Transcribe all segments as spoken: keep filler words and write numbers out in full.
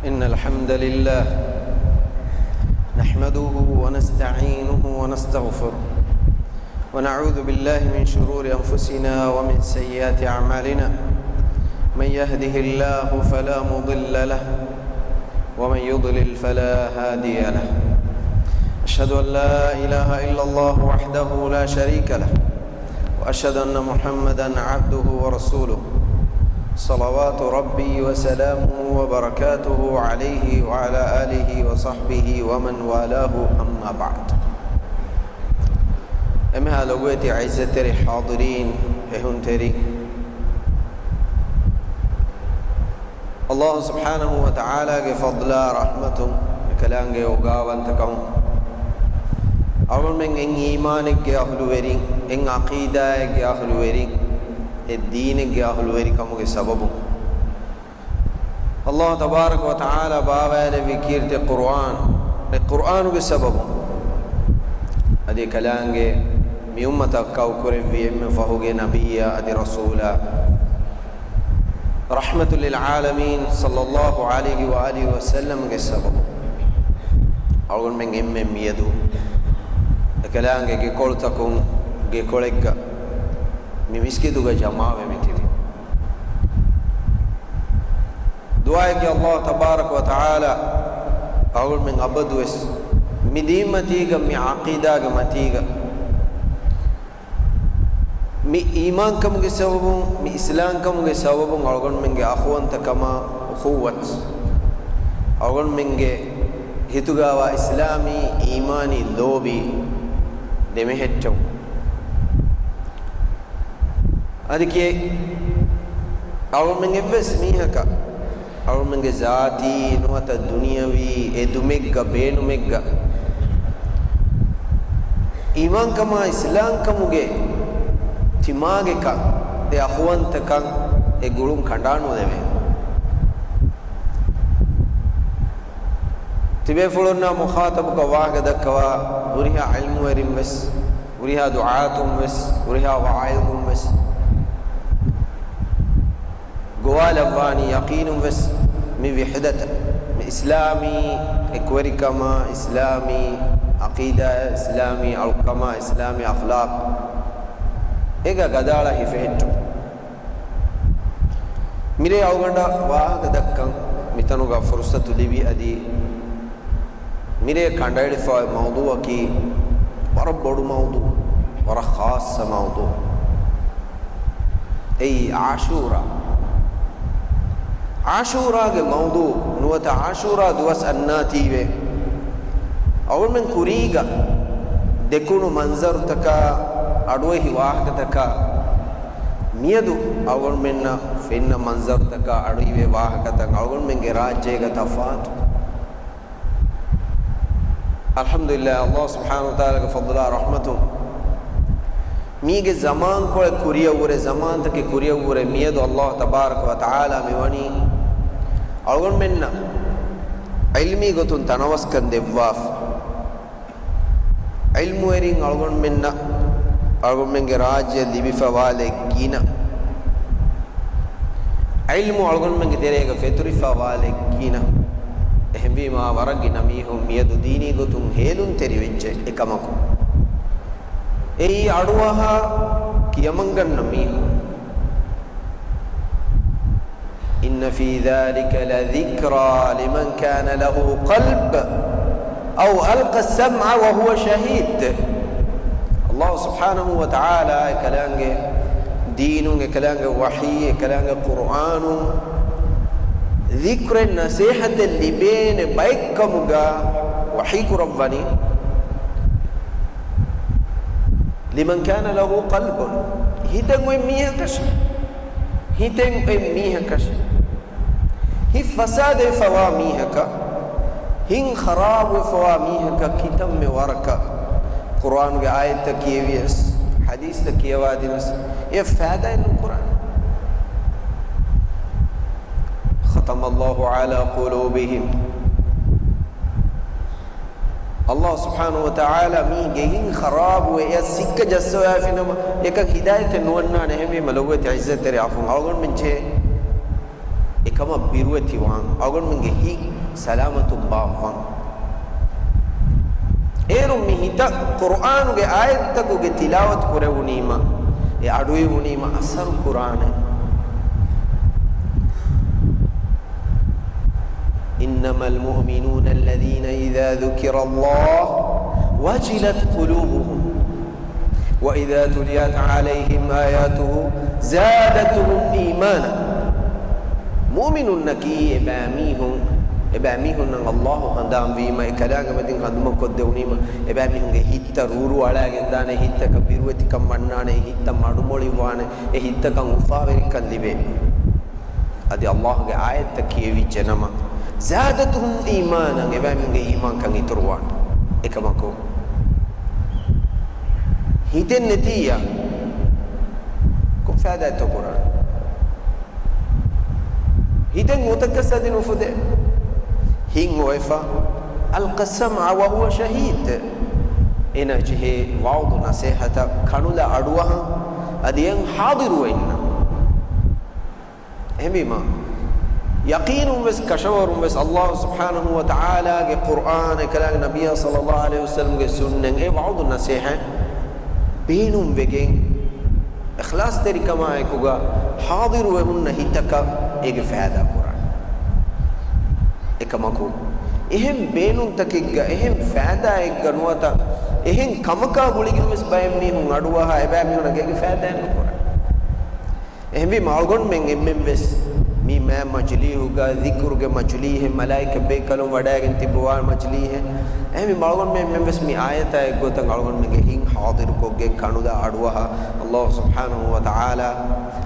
إن الحمد لله نحمده ونستعينه ونستغفره، ونعوذ بالله من شرور أنفسنا ومن سيئات أعمالنا. من يهده الله فلا مضل له، ومن يضلل فلا هادي له. أشهد أن لا إله إلا الله وحده لا شريك له، وأشهد أن محمدا عبده ورسوله، صلوات ربي وسلامه وبركاته عليه وعلى آله وصحبه ومن والاه، أما بعد. އެންމެހާ ލޮބުވެތި އިއްޒަތްތެރި ޙާޟިރީން، އެހުންތެރި، ﷲ ސުބްޙާނަހޫ ވަތަޢާލާގެ ފަޟްލާ ރަޙްމަތުން، އެކަލާނގެ އޯގާވަންތަކަމުން، އަޅުގަނޑުމެން އެއް އީމާނެއްގެ އަހުލުވެރިން، އެއް ޢަޤީދާއެއްގެ އަހުލުވެރިން، އެއް ދީނެއްގެ އަހުލުވެރިކަމުގެ ސަބަބުން، ﷲ ތަބާރަކަ ވަތަޢާލާ ބާވާލެއްވި ކީރިތި ޤުރުއާން، އެ ޤުރުއާނުގެ ސަބަބުން އަދި އެކަލާނގެ މި އުއްމަތަށް ކައުކުރެއްވި އެންމެ ފަހުގެ ނަބިއްޔާ އަދި ރަސޫލާ، ރަޙްމަތުލިލް ޢާލަމީން ޞައްލައްލާހު ޢަލައިހި ވައާލިހި ވަސައްލަމްގެ ސަބަބުން، އަޅުގަނޑުމެން އެންމެން މިއަދު އެކަލާނގެ ގެކޮޅުތަކުން ގެކޮޅެއްގަ މި މިސްކިތުގަ ޖަމާވެމި ތިބި. ދުޢާއެކޭ ﷲ ތަބާރަކަ ވަތަޢާލާ އަޅުގަނޑުމެން އަބަދުވެސް މި ދީންމަތީގަ، މި ޢަޤީދާގެ މަތީގަ، މި އީމާންކަމުގެ ސަބަބުން، މި އިސްލާމްކަމުގެ ސަބަބުން އަޅުގަނޑުމެންގެ އަޚުވަންތަކަމާ، އުޚުއްވަތު، އަޅުގަނޑުމެންގެ ހިތުގައިވާ އިސްލާމީ އީމާނީ ލޯބި ދެމެހެއްޓުން. އަދި ކިޔޭ، އަޅުގަނޑުމެން އެއްވެސް މީހަކަށް އަޅުގަނޑުމެންގެ ޒާތީ ނުވަތަ ދުނިޔަވީ އެދުމެއްގަ ބޭނުމެއްގަ އީމާންކަމާ އިސްލާމްކަމުގެ ތިމާގެކަން އެ އަޚުވަންތަކަން އެ ގުޅުން ކަނޑާނުލެވޭ. ތިބޭފުޅުންނާ މުޚާޠަބުކޮށް ވާހަކަ ދައްކަވާ ހުރިހާ ޢިލްމުވެރިން ވެސް، ހުރިހާ ދުޢާތުން ވެސް، ހުރިހާ ވާޢިޒުން ވެސް، ގޮވާލައްވާނީ ޔަޤީނުން ވެސް މި ވިޙްދަތަށް، މި އިސްލާމީ އެކުވެރިކަމާ، އިސްލާމީ ޢަޤީދާ، އިސްލާމީ އަޅުކަމާ، އިސްލާމީ އަޚްލާޤް އޭގަ ގަދައަޅާ ހިފެހެއްޓުން. މިރޭ އަޅުގަނޑަށް ވާހަކަ ދައްކަން މިތަނުގަ ފުރުޞަތު ލިބި އަދި މިރޭ ކަނޑައެޅިފައި މައުޟޫޢަކީ ވަރަށް ބޮޑު މައުޟޫޢު، ވަރަށް ޚާއްޞަ މައުޟޫޢު. އެއީ ޢާޝޫރާ. ޢާޝޫރާގެ މައުޟޫޢު ނުވަތަ ޢާޝޫރާ ދުވަސް އަންނާތީވެ، އަޅުގަނޑުމެން ކުރީގަ ދެކުނު މަންޒަރުތަކާ، އަޑުއެހި ވާހަކަތަކާ، މިއަދު އަޅުގަނޑުމެންނަށް ފެންނަ މަންޒަރުތަކާ، އަޑުއިވޭ ވާހަކަތައް އަޅުގަނޑުމެންގެ ރާއްޖޭގަ ތަފާތު. އަލްޙަމްދުލިއްލާހް، ﷲ ސުބްޙާނަހޫ ވަތަޢާލާގެ ފަޟްލާ ރަޙްމަތުން މީގެ ޒަމާންކޮޅެއް ކުރިއަށްވުރެ، ޒަމާންތަކެއް ކުރިއަށްވުރެ، މިއަދު ﷲ ތަބާރަކަ ވަތަޢާލާ މިވަނީ އަޅުގަނޑުމެންނަށް ޢިލްމީ ގޮތުން ތަނަވަސްކަން ދެއްވާފަ. ޢިލްމުވެރިން އަޅުގަނޑުމެންނަށް، އަޅުގަނޑުމެންގެ ރާއްޖެ ލިބިފަވާލެއް ގިނަ. ޢިލްމު އަޅުގަނޑުމެންގެ ތެރޭގަ ފެތުރިފަވާލެއް ގިނަ. އެހެންވީމާ، ވަރަށް ގިނަ މީހުން މިއަދު ދީނީ ގޮތުން ހޭލުންތެރިވެއްޖެ އެކަމަކު. އެއީ އަޑުއަހާ ކިޔަމަންގަންނަ މީހުން. إن في ذلك لذكرى لمن كان له قلب أو ألقى السمع وهو شهيد. ﷲ ސުބްޙާނަހޫ ވަތަޢާލާ އެކަލާނގެ ދީނުން، އެކަލާނގެ ވަޙީ، އެކަލާނގެ ޤުރުއާނުން ޛިކްރެއް ނަޞޭޙަތެއް ލިބޭނެ ބައެއްކަމުގަ ވަޙީ ކުރައްވަނީ. لمن كان له قلب، ހިތެއް އޮތް މީހަކަށް، ހިތެއް އޮތް މީހަކަށް، ހިތް ފަސާދަވެފަވާ މީހަކަށް، ހިތް ޚަރާބުވެފަވާ މީހަކަށް ކިތަންމެ ވަރަކަށް ޤުރުއާނުގެ އާޔަތްތައް ކިޔެވިޔަސް، ޙަދީޘްތައް ކިޔަވާދިނަސް، އެ ފައިދާއެއް ނުކުރާނެ. ختم الله على قلوبهم. ﷲ ސުބްޙާނަހޫ ވަތަޢާލާ މީގެ ހިތް ޚަރާބުވެ، އެއަށް ސިއްކަ ޖައްސަވައިފިނަމަ، އެކަން ހިދާޔަތެއް ނުވަންނާނެ. އެހެންވީމަ، ލޮބުވެތި އިއްޒަތްތެރި އަޚުން، އަޅުގަނޑުމެން ޖެހޭ އެކަމަށް ބިރުވެތިވާން، އަޅުގަނޑުމެންގެ ހިތް ސަލާމަތުން ބާއްވާން. އޭރުން މި ހިތަށް ޤުރުއާނުގެ އާޔަތްތަކުގެ ތިލާވަތު ކުރެވުނީމަ، އެ އަޑުއިވުނީމަ އަސަރު ކުރާނެ. إنما المؤمنون الذين إذا ذكر الله وجلت قلوبهم وإذا تليت عليهم آياته زادتهم إيمانا. މުއުމިނުންނަކީ އެބައިމީހުން، އެބައިމީހުންނަށް ﷲ ހަނދާންވީމަ، އެ ކަލާނގެ މެދުން ހަނދުމަކޮށްދެވުނީމަ، އެބައިމީހުންގެ ހިތްތައް ރޫރޫ އަޅާގެންދާނެ، ހިތްތަކަށް ބިރުވެތިކަން ވަންނާނެ، ހިތްތައް މަޑުމޮޅިވާނެ، އެ ހިތްތަކަށް އުފާވެރިކަން ލިބޭ. އަދި ﷲގެ އާޔަތްތައް ކިޔެވިއްޖެ ނަމަ، زادتهم إيمانا، އެބައިމީހުންގެ އީމާންކަން އިތުރުވާނެ. އެކަމަކު، ހިތެއް ނެތިއްޔާ ކޮން ފައިދާއެއްތޯ ކުރާނެ؟ ހިތެއް އޮތަކަސް އަދި ނުފުދޭ. ހިތް އޮވެފަ، ألقى السمع وهو شهيد. އޭނާ ޖެހޭ ވަޢުދު ނަސޭހަތަށް ކަނުލާ އަޑުއަހަން، އަދި އެއަށް ޙާޟިރުވެ އިންނަން. އެހެންވީމަ، ޔަޤީނުން ވެސް ކަށަވަރުން ވެސް ﷲ ސުބްޙާނަހޫ ވަތަޢާލާގެ ޤުރްއާން، އެކަލާނގެ ނަބިއްޔާ ޞައްލައްލާހު ޢަލައިހި ވަސައްލަމްގެ ސުންނަތް އެ ވަޢުދު ނަސޭހަތް ބޭނުންވެގެން، އިޚްލާޞްތެރިކަމާއެކުގަ ޙާޟިރުވެ ހުންނަ ހިތަކަށް އޭގެ ފައިދާ ކުރާނެ. އެކަމަކު، އެހެން ބޭނުންތަކެއްގަ، އެހެން ފައިދާއެއްގަ ނުވަތަ، އެހެން ކަމަކާ ގުޅިގެން ވެސް ބައެއް މީހުން އަޑުއަހާ، އެބައިމީހުންނަށް އޭގެ ފައިދާއެއް ނުކުރާނެ. އެހެންވީމަ އަޅުގަނޑުމެން އެންމެން ވެސް މި މާތް މަޖިލީހުގަ، ޛިކުރުގެ މަޖިލީހެއް، މަލާއިކަ ބޭކަލުން ވަޑައިގެން ތިއްބަވާ މަޖިލީހެއް، އެހެންވީމަ އަޅުގަނޑުމެން އެންމެން ވެސް މި އާޔަތާ އެއްގޮތަށް އަޅުގަނޑުމެންގެ ހިތް ޙާޟިރުކޮށްގެން ކަނުލާ އަޑުއަހާ، ﷲ ސުބްޙާނަހޫ ވަތަޢާލާ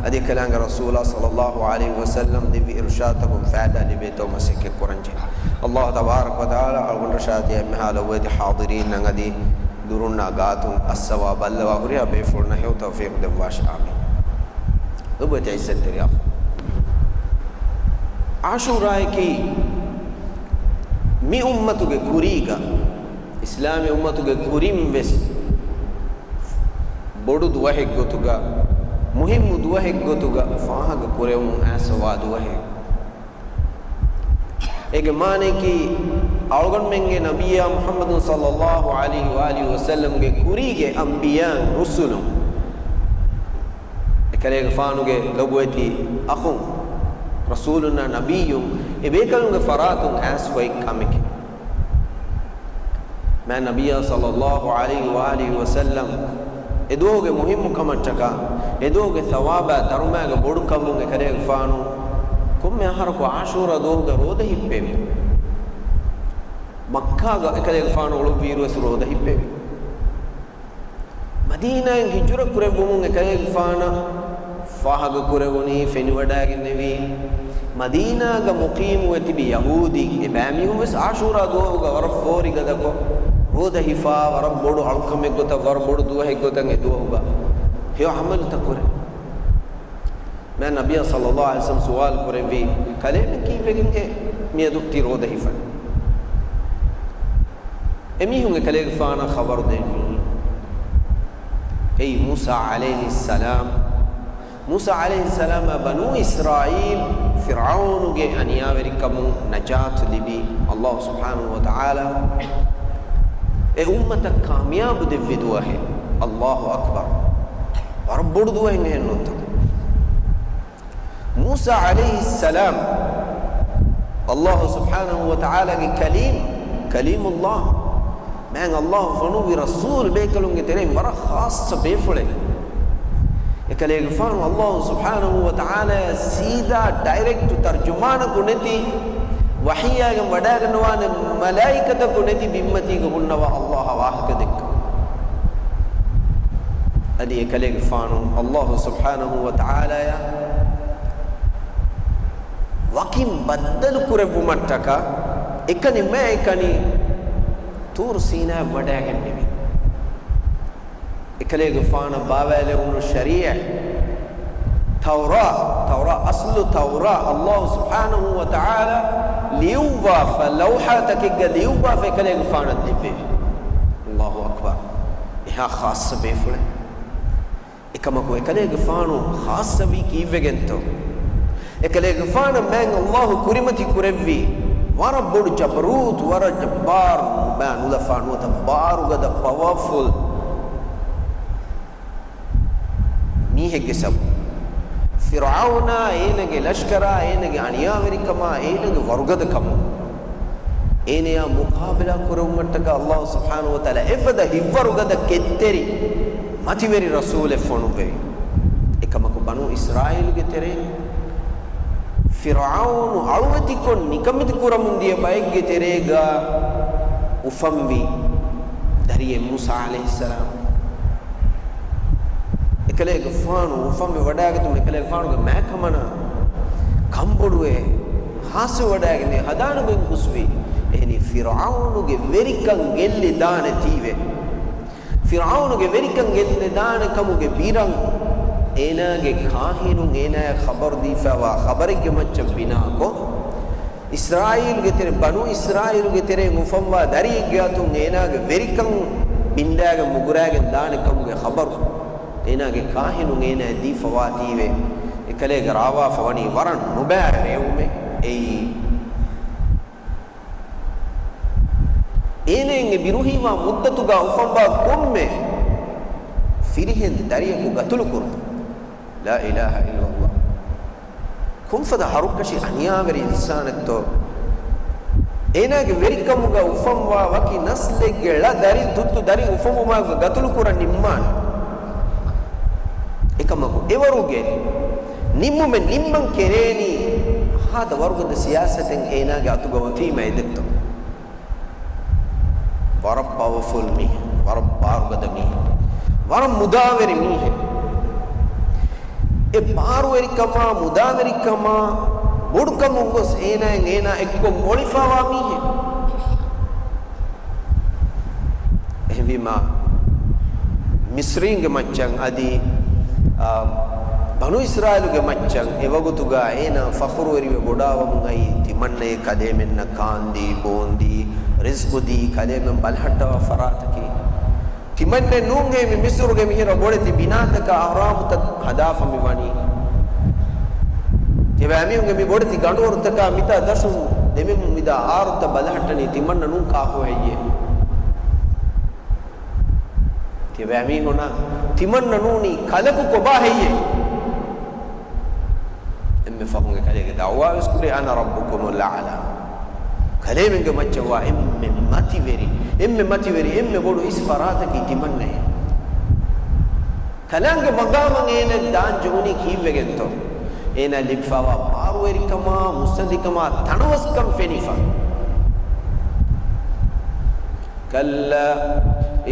އަދި އެކަލާނގެ ރަސޫލާ ޞައްލައްލާހު ޢަލައިހި ވަސައްލަމް ދެއްވި އިރުޝާދުތަކުން ފައިދާ ލިބޭތޯ މަސައްކަތް ކުރަންޖެހޭ. ﷲ ތަބާރަކަ ވަތަޢާލާ އަޅުގަނޑަށާ އަދި އެންމެހާ ލޮބުވެތި ޙާޟިރީންނަށް އަދި ދުރުންނާ ގާތުން އައްސަވާ ބައްލަވާ ހުރިހާ ބޭފުޅުންނަށް ހެޔޮ ތައުފީޤު ދެއްވާށި. އާމީން. ލޮބުވެތި ޢިއްޒަތްތެރި އަޚު. ޢާޝޫރާއަކީ މި އުއްމަތުގެ ކުރީގަ، އިސްލާމީ އުއްމަތުގެ ކުރިން ވެސް ބޮޑު ދުވަހެއްގޮތުގަ، މުހިއްމު ދުވަހެއްގޮތުގަ ފާހަގަ ކުރެވުމުން އައިސްފަވާ ދުވަހެއް. އޭގެ މާނައަކީ، އަޅުގަނޑުމެންގެ ނަބިއްޔާ މުޙައްމަދު ޞައްލައްލާހު ޢަލައިހި ވައާލިހި ވަސައްލަމްގެ ކުރީގެ އަންބިޔާއިން، ރުސުލުން، އެކަލޭގެފާނުގެ ލޮބުވެތި އަޚުން، ރަސޫލުންނާ ނަބިއްޔުން، އެ ބޭކަލުންގެ ފަރާތުން އައިސްފައި ކަމެކޭ. މާތް ނަބިއްޔާ ޞައްލައްލާހު ޢަލައިހި ވައާލިހި ވަސައްލަމް އެ ދުވަހުގެ މުހިއްމު ކަމަށްޓަކާ، އެ ދުވަހުގެ ޘަވާބާ ދަރުމައިގެ ބޮޑުކަމުން އެކަލޭގެފާނު ކޮންމެ އަހަރަކު ޢާޝޫރާ ދުވަހުގަ ރޯދަ ހިއްޕެވި. މައްކާގަ އެކަލޭގެފާނު އުޅުއްވިއިރުވެސް ރޯދަ ހިއްޕެވި. މަދީނާއިން ހިޖުރަ ކުރެއްވުމުން އެކަލޭގެފާނަށް ފާހަގަކުރެވުނީ، ފެނިވަޑައިގެންނެވީ، މަދީނާގަ މުޤީމުވެ ތިބި ޔަހޫދީ އެބައިމީހުން ވެސް ޢާޝޫރާ ދުވަހުގަ ވަރަށް ފޯރިގަދަކޮށް، ރޯދަ ހިފާ، ވަރަށް ބޮޑު އަޅުކަމެއްގޮތަށް، ވަރަށް ބޮޑު ދުވަހެއްގޮތަށް އެ ދުވަހުގަ ހެޔޮ ޢަމަލުތައް ކުރޭ. މާތް ނަބިއްޔާ ޞައްލައްލާހު ޢަލައިހި ވަސައްލަމް ސުވާލު ކުރެއްވީ، ކަލޭމެން ކީއްވެގެންހޭ މިއަދު ތި ރޯދަ ހިފަން؟ އެމީހުން އެކަލޭގެފާނަށް ޚަބަރު ދެއްވީ، އެއީ މޫސާ ޢަލައިހިއްސަލާމް. މޫސާ ޢަލައިހިއްސަލާމާ ބަނޫ އިސްރާއީލް ފިރްޢައުނުގެ އަނިޔާވެރިކަމުން ނަޖާތު ލިބި، ﷲ ސުބްޙާނަހޫ ވަތަޢާލާ އެ އުއްމަތަށް ކާމިޔާބު ދެއްވި ދުވަހެއް. ﷲ އަކްބަރު. ވަރަށް ބޮޑު ދުވަހެއް އެހެންނޫންތަ؟ މޫސާ ޢަލައިހިއްސަލާމް، ﷲ ސުބްޙާނަހޫ ވަތަޢާލާގެ ކަލީމް، ކަލީމުﷲ، މާތް ﷲ ފޮނުއްވި ރަސޫލް ބޭކަލުންގެ ތެރެއިން ވަރަށް ޚާއްޞަ ބޭފުޅެއް. އެކަލޭގެފާނު ﷲ ސުބްޙާނަހޫ ވަތަޢާލާ ސީދާ ޑައިރެކްޓް ތަރްޖުމާނަކު ނެތި، ވަޙީއާގެން ވަޑައިގަންނަވާނެ މަލާއިކަތަކު ނެތި ބިންމަތީގަ ހުންނަވާ ﷲ އާ ވާހަކަ ދެއްކަމުން. އަދި އެކަލޭގެފާނު ﷲ ސުބްޙާނަހޫ ވަތަޢާލާއާ ވަކިން ބައްދަލު ކުރެއްވުމަށްޓަކާ އެކަނި މާ އެކަނި ޠޫރު ސީނާއަށް ވަޑައިގެންނެވި. އެކަލޭގެފާނަށް ބާވާލެވުނު ޝަރީޢަތް، ތައުރާ، ތައުރާ، އަޞްލު ތައުރާ، ﷲ ސުބްޙާނަހޫ ވަތަޢާލާ ލިޔުއްވާފަ، ލައުޙާތަކެއްގަ ލިޔުއްވާފަ އެކަލޭގެފާނަށް ދެއްވެވި. ﷲ އަކްބަރު. އެހާ ޚާއްޞަ ބޭފުޅެއް. އެކަމަކު އެކަލޭގެފާނު ޚާއްޞަވީ ކީއްވެގެންތޯ؟ އެކަލޭގެފާނަށް މާތް ﷲ ކުރިމަތި ކުރެއްވި ވަރަށް ބޮޑު ޖަބަރޫތު، ވަރަށް ޖައްބާރު، ނުބާ ނުލަފާ ނުވަތަ ބާރުގަދަ ޕަވަރފުލް މީހެއްގެ ސަބަބުން. ފިރުޢައުނާ އޭނަގެ ލަޝްކަރާ، އޭނަގެ އަނިޔާވެރިކަމާ، އޭނަގެ ވަރުގަދަކަމުން އޭނަޔާ މުޤާބިލާ ކުރެވުމަށްޓަކާ ﷲ ސުބްޙާނަހޫ ވަތަޢާލާ އެފަދަ ހިތްވަރުގަދަ ކެތްތެރި މަތިވެރި ރަސޫލެއް ފޮނުއްވެވި. އެކަމަކު ބަނޫ އިސްރާއީލުގެ ތެރޭ ފިރުޢައުނު އަޅުވެތިކޮށް ނިކަމެތި ކުރަމުން ދިޔަ ބައެއްގެ ތެރޭގަ އުފަންވި ދަރިއެއް މޫސާ ޢަލައިހިއްސަލާމް. އެކަލޭގެފާނު އުފަންވެ ވަޑައިގަތުމަށް އެކަލޭގެފާނުގެ މާތްކަމަނާ ކަންބޮޑުވެ ހާސްވެވަޑައިގެން ހަދާނުގެން ހުސްވި. އެހެނީ ފިރުޢައުނުގެ ވެރިކަން ގެއްލި ދާނެތީވެ. ފިރުޢައުނުގެ ވެރިކަން ގެއްލިދާނެ ކަމުގެ ބިރަށް އޭނާގެ ކާހިނުން އޭނާޔަށް ޚަބަރު ދީފައިވާ ޚަބަރެއްގެ މައްޗަށް ބިނާކޮށް، އިސްރާއީލުގެ ތެރެ، ބަނޫ އިސްރާއީލުގެ ތެރެއިން އުފަންވާ ދަރިއެއްގެ އަތުން އޭނާގެ ވެރިކަން ބިންދާގެން މުގުރާގެން ދާނެ ކަމުގެ ޚަބަރު އޭނާގެ ކާހިނުން އޭނާޔަށް ދީފަވާތީވެ، އެކަލޭގެ ރާވާފަ ވަނީ ވަރަށް ނުބައި ރޭވުމެއް. އެއީ އޭނައިން އެ ބިރުހީވާ މުއްދަތުގަ އުފަންވާ ކޮންމެ ފިރިހެން ދަރިޔަކު ގަތުލުކުރުން. ލާ އިލާހަ އިއްލައްލާހް. ކޮންފަދަ ހަރުކަށި އަނިޔާވެރި އިންސާނެއްތޯ؟ އޭނާގެ ވެރިކަމުގަ އުފަންވާ ވަކި ނަސްލެއްގެ ޅަ ދަރިން ތުއްތު ދަރިން އުފަންވުމާއެކު ގަތުލުކުރަން ނިންމާނެ. އެކަމަކު އެވަރުގެ ނިންމުމެއް ނިންމަން ކެރޭނީ ހާދަ ވަރުގަދަ ސިޔާސަތެއް އޭނާގެ އަތުގަ އޮތީމަ އެދެއްތޯ؟ ވަރަށް ޕަވަފުލް މީހެއް، ވަރަށް ބާރުގަދަ މީހެއް، ވަރަށް މުދާވެރި މީހެއް. އެ ބާރުވެރިކަމާ، މުދާވެރިކަމާ، ބޮޑުކަމުން ގޮސް އޭނާއިން އޭނާ އެއްކޮށް މޮޅިފަވާ މީހެއް. އެހެންވީމާ، މިސްރީންގެ މައްޗަށް އަދި، އާ، ބަނޫ އިސްރާއީލުގެ މައްޗަށް އެވަގުތުގަ އޭނާ ފަޚުރުވެރިވެ ބޮޑާވަމުން އައީ ތިމަންނައޭ ކަލޭމެންނަށް ކާންދީ، ބޯންދީ، ރިޒްޤު ދީ، ކަލޭމެން ބަލަހައްޓަވާ ފަރާތަކީ. ތިމަންނެ ނޫންހޭ މި މިސުރުގެ މިހިރަ ބޮޑެތި ބިނާތަކާ އަހްރާމުތައް ހަދާފަ މި ވަނީ. ތިޔަބައިމީހުންގެ މި ބޮޑެތި ގަނޑުވަރުތަކާ މިތާ ދަށުން ދެމިމުން މިދާ އާރުތައް ބަލަހައްޓަނީ ތިމަންނަ ނޫން ކާކު ހެއްޔޭ؟ ތިޔަބައިމީހުންނަށް ތިމަންނަ ނޫނީ ކަލަކު ކޮބާ ހެއްޔޭ؟ އެންމެ ފަހުން އެކަލޭގެ ދަޢުވާވެސް ކުރި، "أنا ربكم الأعلى." ކަލޭމެންގެ މައްޗަށްވާ އެންމެ މަތިވެރި، އެންމެ މަތިވެރި، އެންމެ ބޮޑު އިސް ފަރާތަކީ ތިމަންނައޭ. ކަލާނގެ މަގާމަށް އޭނަ ދާން ޖެހުނީ ކީއްވެގެންތޯ؟ އޭނަ ލިބިފަވާ ބާރުވެރިކަމާ، މުއްސަނދިކަމާ، ތަނަވަސްކަން ފެނިފަ. كلا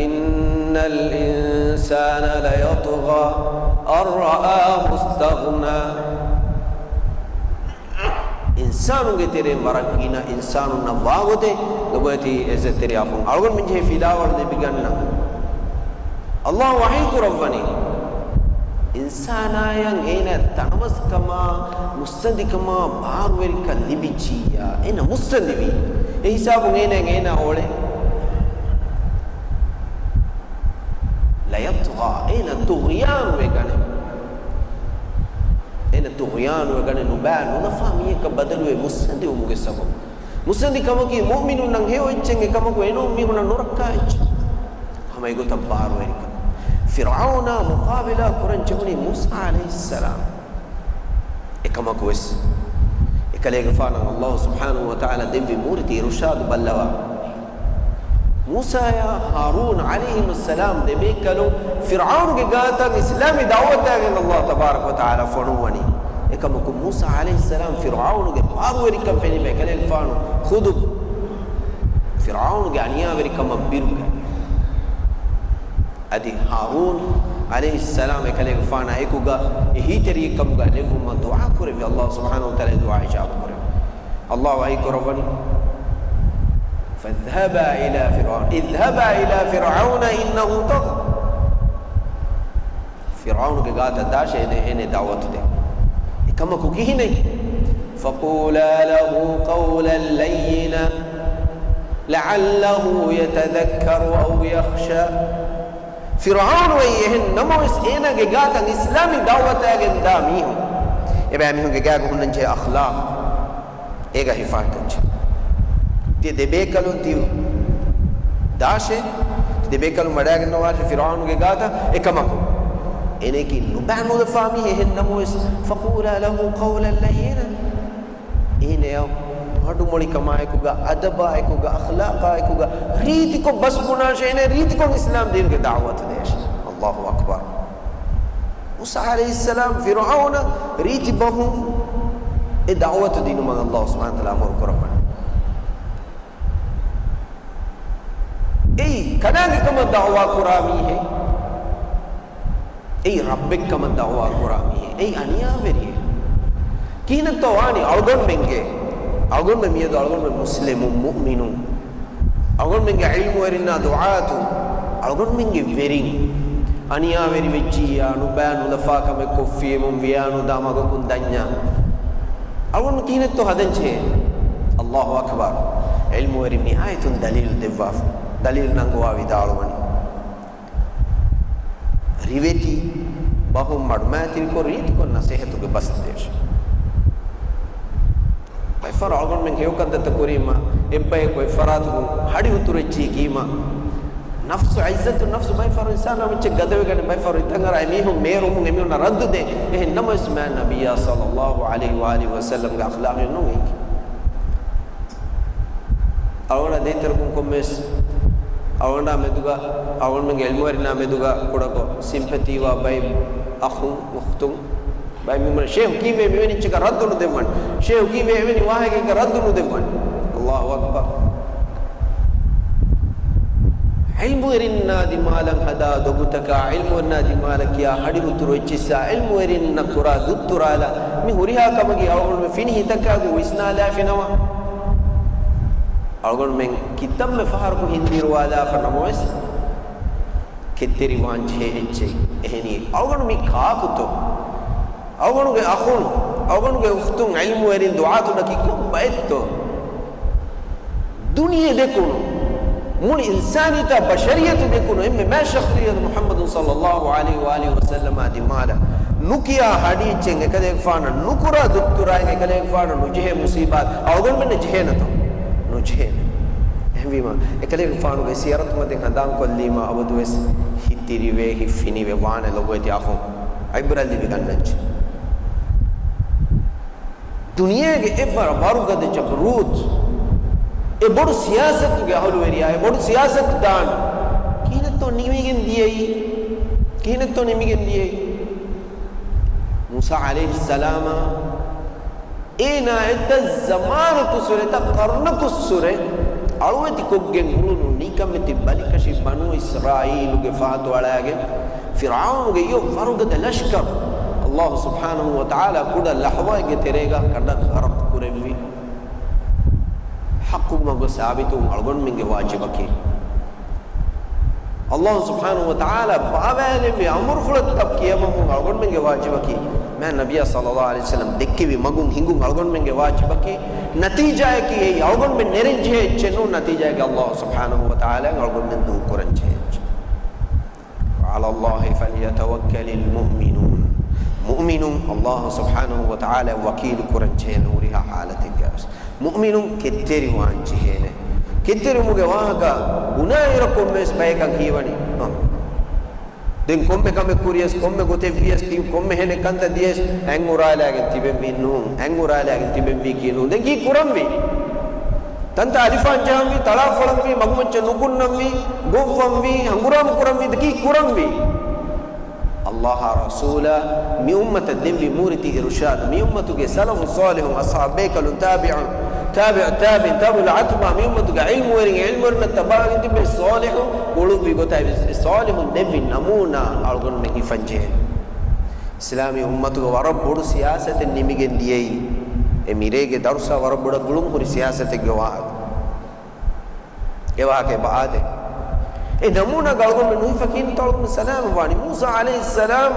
إن الإنسان ليطغى أن رآه استغنى. އިންސާނުންގެ ތެރެއިން ވަރަށް ގިނަ އިންސާނުންނަށް ވާގޮތެއް ލޮބުވެތި އެއްޒަތްތެރިޔާ އަޚުން އަޅުގަނޑުމެން ޖެހޭ ފިލާވަޅު ލިބިގަންނަ. ﷲ ވަޙީ ކުރައްވަނީ، އިންސާނާޔަށް އޭނަ ތަނަވަސްކަމާ، މުއްސަނދިކަމާ، ބާރުވެރިކަން ލިބިއްޖިއްޔާ، އޭނަ މުއްސަނދިވީ. އެ ހިސާބުން އޭނަ، އޭނަ އޮޅޭ. ليطغى، އޭނަ ޠުޣްޔާނުވެ ގަނެ. އޭނަ ޠުޣްޔާނުވެ ގަނެ، ނުބައި ނުލަފާ މީހަކަށް ބަދަލުވެ މުއްސަނދިވުމުގެ ސަބަބުން. މުއްސަނދި ކަމަކީ މުއުމިނުންނަށް ހެޔޮ އެއްޗެއް، އެކަމަކު އެނޫން މީހުންނަށް ނުރައްކާ އެއްޗެއް. ހަމަ އެގޮތަށް ބާރުވެރިކަން. ފިރްޢައުނާ މުޤާބިލާ ކުރަން ޖެހުނީ މޫސާ ޢަލައިހިއްސަލާމް. އެކަމަކުވެސް އެކަލޭގެފާނަށް ﷲ ސުބްޙާނަހޫ ވަތަޢާލާ ދެއްވި މޫރިތި އިރުޝާދު ބައްލަވާ. މޫސާޔާ ހާރޫން ޢަލައިހިމުއްސަލާމް ދެބޭކަލުން ފިރްޢައުނުގެ ގާތަށް އިސްލާމީ ދަޢުވަތާގެން ﷲ ތަބާރަކަ ވަތަޢާލާ ފޮނުއްވަނީ. އެކަމަކު މޫސާ ޢަލައިހިއްސަލާމް ފިރްޢައުނުގެ ބާރުވެރިކަން ފެނިފަ އެކަލޭގެފާނު ޚުދު ފިރްޢައުނުގެ އަނިޔާވެރިކަމަށް ބިރުގަ. އަދި ހާރޫން ޢަލައިހިއްސަލާމް އެކަލޭގެފާނާ އެކުގަ އެހީތެރިއެއްކަމުގަ ލެއްވުމަށް ދުޢާ ކުރެއްވި ﷲ ސުބްޙާނަހޫ ވަތަޢާލާ ދުޢާ އިޖާބަ ކުރެއްވި. ﷲ ވަޙީ ކުރައްވަނީ، فاذهبا إلى فرعون، اذهبا إلى فرعون إنه طغى. ފިރްޢައުނުގެ ގާތަށް ދާށޭ، އޭނަ، އޭނަ ދަޢުވަތު ދޭ. އެކަމަކު ކިހިނެއް؟ فقولا له قولا لينا لعله يتذكر أو يخشى. ފިރްޢައުނު އެއީ އެހެން ނަމަވެސް، އޭނާގެ ގާތަށް އިސްލާމީ ދަޢުވަތާގެން ދާ މީހުން. އެބައިމީހުންގެ ގާގަ ހުންނަންޖެހޭ އަޚްލާޤް އޭގަ ހިފާކަންޖެ. ތިޔަ ދެބޭކަލުން ތި ދާށޭ، ތި ދެބޭކަލުން ވަޑައިގަންނަވާށޭ ފިރުޢައުނުގެ ގާތަށް އެކަމަކު. އޭނައަކީ ނުބާ ނުލަފާ މީހެއް. އެހެން ނަމަވެސް، فقولا له قولا لينا. އޭނަޔަށް މަޑުމޮޅިކަމާއެކުގަ، އަދަބާއެކުގަ، އަޚްލާޤާއެކުގަ ރީތިކޮށް ބަސް ބުނާށޭ، އޭނަ ރީތިކޮށް އިސްލާމް ދީނުގެ ދަޢުވަތު ދޭށޭ. އައްލާހު އަކްބަރު. މޫސާ ޢަލައިހިއްސަލާމް ފިރުޢައުނަށް ރީތި ބަހުން އެ ދަޢުވަތު ދިނުމަށް އައްލާހު ސުބްޙާނަހޫ ވަތަޢާލާ އަމުރު ކުރައްވަނީ. އެއީ ކަލާނގެ ކަމަށް ދަޢުވާ ކުރާ މީހެއް. އެއީ ރައްބެއް ކަމަށް ދަޢުވާ ކުރާ މީހެއް. އެއީ އަނިޔާވެރިއެއް. ކިހިނެއްތޯ ވާނީ އަޅުގަނޑުމެންގެ، އަޅުގަނޑުމެން މިއަދު އަޅުގަނޑުމެން މުސްލިމުން، މުއުމިނުން، އަޅުގަނޑުމެންގެ ޢިލްމުވެރިންނާ ދުޢާތު، އަޅުގަނޑުމެންގެ ވެރިން އަނިޔާވެރިވެއްޖިއްޔާ، ނުބައި ނުލަފާ ކަމެއް ކޮށްފިއެމުން ވިޔާ ނުދާ މަގަކުން ދަންޏާ، އަޅުގަނޑު ކިހިނެއްތޯ ހަދަންޖެހޭ؟ އައްލާހު އަކްބަރު. ޢިލްމުވެރިން ނިހާޔަތުން ދަލީލު ދެއްވާފަ، ދަލީލު ނަންގަވާ ވިދާޅުވަނީ. ރިވެތި ބަހުން މަޑުމައިތިރިކޮށް ރީތިކޮށް ނަސޭހަތުގެ ބަސް ދޭށޭ. ބައެއްފަހަރު އަޅުގަނޑުމެން ހެޔޮކަންތައްތައް ކުރީމަ، އެއްބަޔަކު އެއްފަރާތުގަ ހަޑި ހުތުރު އެއްޗިއްޔަކީމަ، ނަފްސު، ޢިއްޒަތު ނަފްސު ބައެއްފަހަރު އިންސާނާ މައްޗަށް ގަދަވެގަނެ، ބައެއްފަހަރު ހިތަށްއަރާ އެމީހުން މޭރުމުން އެމީހުންނަށް ރައްދު ދޭ. އެހެން ނަމަވެސް މާތް ނަބިއްޔާ ޞައްލައްލާހު ޢަލައިހި ވައާލިހި ވަސައްލަމްގެ އަޚްލާޤެއް ނޫން އެއީ. އަޅުގަނޑާ ދޭތެރެކުން ކޮންމެވެސް އަޅުގަނޑާ މެދުގަ، އަޅުގަނޑުމެންގެ ޢިލްމުވެރިންނާ މެދުގަ ކުޑަކޮށް ސިމްޕެތީވާ ބައެއް އަޚުން، އުޚްތުން، ބައެއް މީހުން ޝޭހު ކީއްވެ މިވެނި އެއްޗަކަށް ރައްދު ނުދެއްވަން؟ ޝޭހު ކީއްވެ އެވެނި ވާހަކައެއްގަ ރައްދު ނުދެއްވަން؟ އައްލާހު އަކްބަރު. ޢިލްމުވެރިންނާ ދިމާލަށް ހަދާ ދޮގުތަކާ، ޢިލްމުވެރިންނާ ދިމާލަށް ކިޔާ ހަޑި ހުތުރު އެއްޗިއްސާ، ޢިލްމުވެރިންނަށް ކުރާ ދުއްތުރާލާ، މި ހުރިހާ ކަމަކީ އަޅުގަނޑުމެން ފިނި ހިތަކާގު ވިސްނާލާފިނަމަ، އަޅުގަނޑުމެން ކިތަންމެ ފަހަރަކު ހިންދިރުވާލާފަ ނަމަވެސް، ކެތްތެރިވާންޖެހޭ އެއްޗެއް. އެހެނީ، އަޅުގަނޑު މީ ކާކުތޯ؟ އަޅުގަނޑުގެ އަޚުން، އަޅުގަނޑުގެ އުޚްތުން، ޢިލްމުވެރިން، ދުޢާތުންނަކީ ކޮން ބައެއްތޯ؟ ދުނިޔެ ދެކުނު، މުޅި އިންސާނިއްޔަތާ ބަޝަރިއްޔަތު ދެކުނު އެންމެ މާތް ޝަޚްޞިއްޔަތު މުޙައްމަދު ޞައްލައްލާހު ޢަލައިހި ވައާލިހި ވަސައްލަމާ ދިމާލަށް ނުކިޔާ ހަޑިއެއްޗެއް އެކަލޭގެފާނަށް ނުކުރާ ދުއްތުރާއެއް އެކަލޭގެފާނަށް ނުޖެހޭ މުޞީބާތް އަޅުގަނޑުމެންނަށް ޖެހޭނެތޯ؟ ނުޖެހޭނެ. އެހެންވީމަ، އެކަލޭގެފާނުގެ ސިޔަރަތު މަތިން ހަނދާންކޮށްލީމަ އަބަދުވެސް ހިތް ދިރިވޭ، ހިތް ފިނިވޭ، ވާނެ ލޮބުވެތި އަޚުން. ޢިބްރަތް ލިބިގަންނަންޖެ. ދުނިޔޭގެ އެއްވަރަށް ވަރުގަދަ ޖަބްރޫތު، އެ ބޮޑު ސިޔާސަތުގެ އަހުލުވެރިޔާ، އެ ބޮޑު ސިޔާސަތުދާން ކިހިނެއްތޯ ނިމިގެން ދިޔައީ؟ ކިހިނެއްތޯ ނިމިގެން ދިޔައީ؟ މޫސާ ޢަލައިހިއްސަލާމާ އޭނާ އެތައް ޒަމާނަކު ސުރެ، އެތައް ޤަރުނަކު ސުރެ އަޅުވެތި ކޮށްގެން އުޅުނު ނިކަމެތި ބަލިކަށި ބަނޫ އިސްރާއީލުގެ ފަހަތު އަޅާގެން، ފިރްޢައުނުގެ އެޔޮ ވަރުގަދަ ލަޝްކަރު އައްލާހު ސުބްޙާނަހު ވަތަޢާލާ ކުޑަ ލަޙްޒާއެއްގެ ތެރޭގަ ކަނޑަށް ޣަރަޤު ކުރެއްވި. ޙައްޤުގެ މަގު ސާބިތުވުން އަޅުގަނޑުމެންގެ ވާޖިބަކީ. އައްލާހު ސުބްޙާނަހު ވަތަޢާލާ ބާވާލެއްވި އަމުރުފުޅަށް ކިޔަމަންވުން އަޅުގަނޑުމެންގެ ވާޖިބަކީ. މާތް ނަބިއްޔާ ޞައްލައްލާހު ޢަލައިހި ވަސައްލަމް ދެއްކެވި މަގުން ހިނގުން އަޅުގަނޑުމެންގެ ވާޖިބަކީ. ނަތީޖާއަކީ އެއީ އަޅުގަނޑުމެން ނެރެން ޖެހޭ އެއްޗެއް ނޫން، ނަތީޖާއަކީ އައްލާހު ސުބްޙާނަހު ވަތަޢާލާ އަޅުގަނޑުމެން ދޫކުރަން ޖެހޭ އެއްޗެއް. وعلى الله فليتوكل المؤمنون. މުއުމިނުން އައްލާހު ސުބްޙާނަހު ވަތަޢާލާ ވަކީލު ކުރަން ޖެހޭނެ ހުރިހާ ޙާލަތެއްގަވެސް. މުއުމިނުން ކެތްތެރިވާން ޖެހޭނެ. ކެތްތެރިވުމުގެ ވާހަކަ ބުނާއިރަށް ކޮންމެވެސް ބަޔަކަށް ހީވަނީ، އަ، ދެން ކޮންމެ ކަމެއް ކުރިޔަސް، ކޮންމެ ގޮތެއް ވިޔަސް، ކި-، ކޮންމެ ހެނެއް ކަންތައް ދިޔަސް، އަތް އުރާލާގެން ތިބެންވީ ނޫން، އަތް އުރާލާގެން ތިބެންވީކީ ނޫން. ދެން ކީއް ކުރަންވީ؟ ތަންތާ އަލިފާން ޖަހަންވީ، ތަޅާފޮޅަންވީ، މަގުމައްޗަށް ނުކުންނަންވީ، ގޮއްވަންވީ، ހަނގުރާމަ ކުރަންވީ، ދެން ކީއް ކުރަންވީ؟ އައްލާހާ ރަސޫލާ މި އުއްމަތަށް ދެންވި މޫރިތި އިރުޝާދު، މި އުއްމަތުގެ ސަލަފު ޞާލިޙުން، އަޞްޙާބު ބޭކަލުން، ތާބިޢުން، ތާބިޢު ތާބިޢީން، ތަބަޢުލް އަތްބާޢު، މި އުއްމަތުގެ ޢިލްމުވެރިން، ޢިލްމުވެރިންނަށް ތަބަޢަވެގެން ތިބި ޞާލިޙުން އުޅުއްވި ގޮތާ އެ ޞާލިޙުން ދެއްވި ނަމޫނާ އަޅުގަނޑުމެން ހިފަންޖެހޭ. އިސްލާމީ އުއްމަތުގެ ވަރަށް ބޮޑު ސިޔާސަތެއް ނިމިގެން ދިޔައީ، އެ މިރޭގެ ދަރުސާ ވަރަށް ބޮޑަށް ގުޅުން ހުރި ސިޔާސަތެއްގެ ވާހަކަ. އެ ވާހަކަ އެބަ އާދޭ. އެ ނަމޫނާގަ އަޅުގަނޑުމެން ނުހިފަ ކިހިނެއްތޯ އަޅުގަނޑު ސަލާމަތްވާނީ؟ މޫސާ ޢަލައިހިއްސަލާމް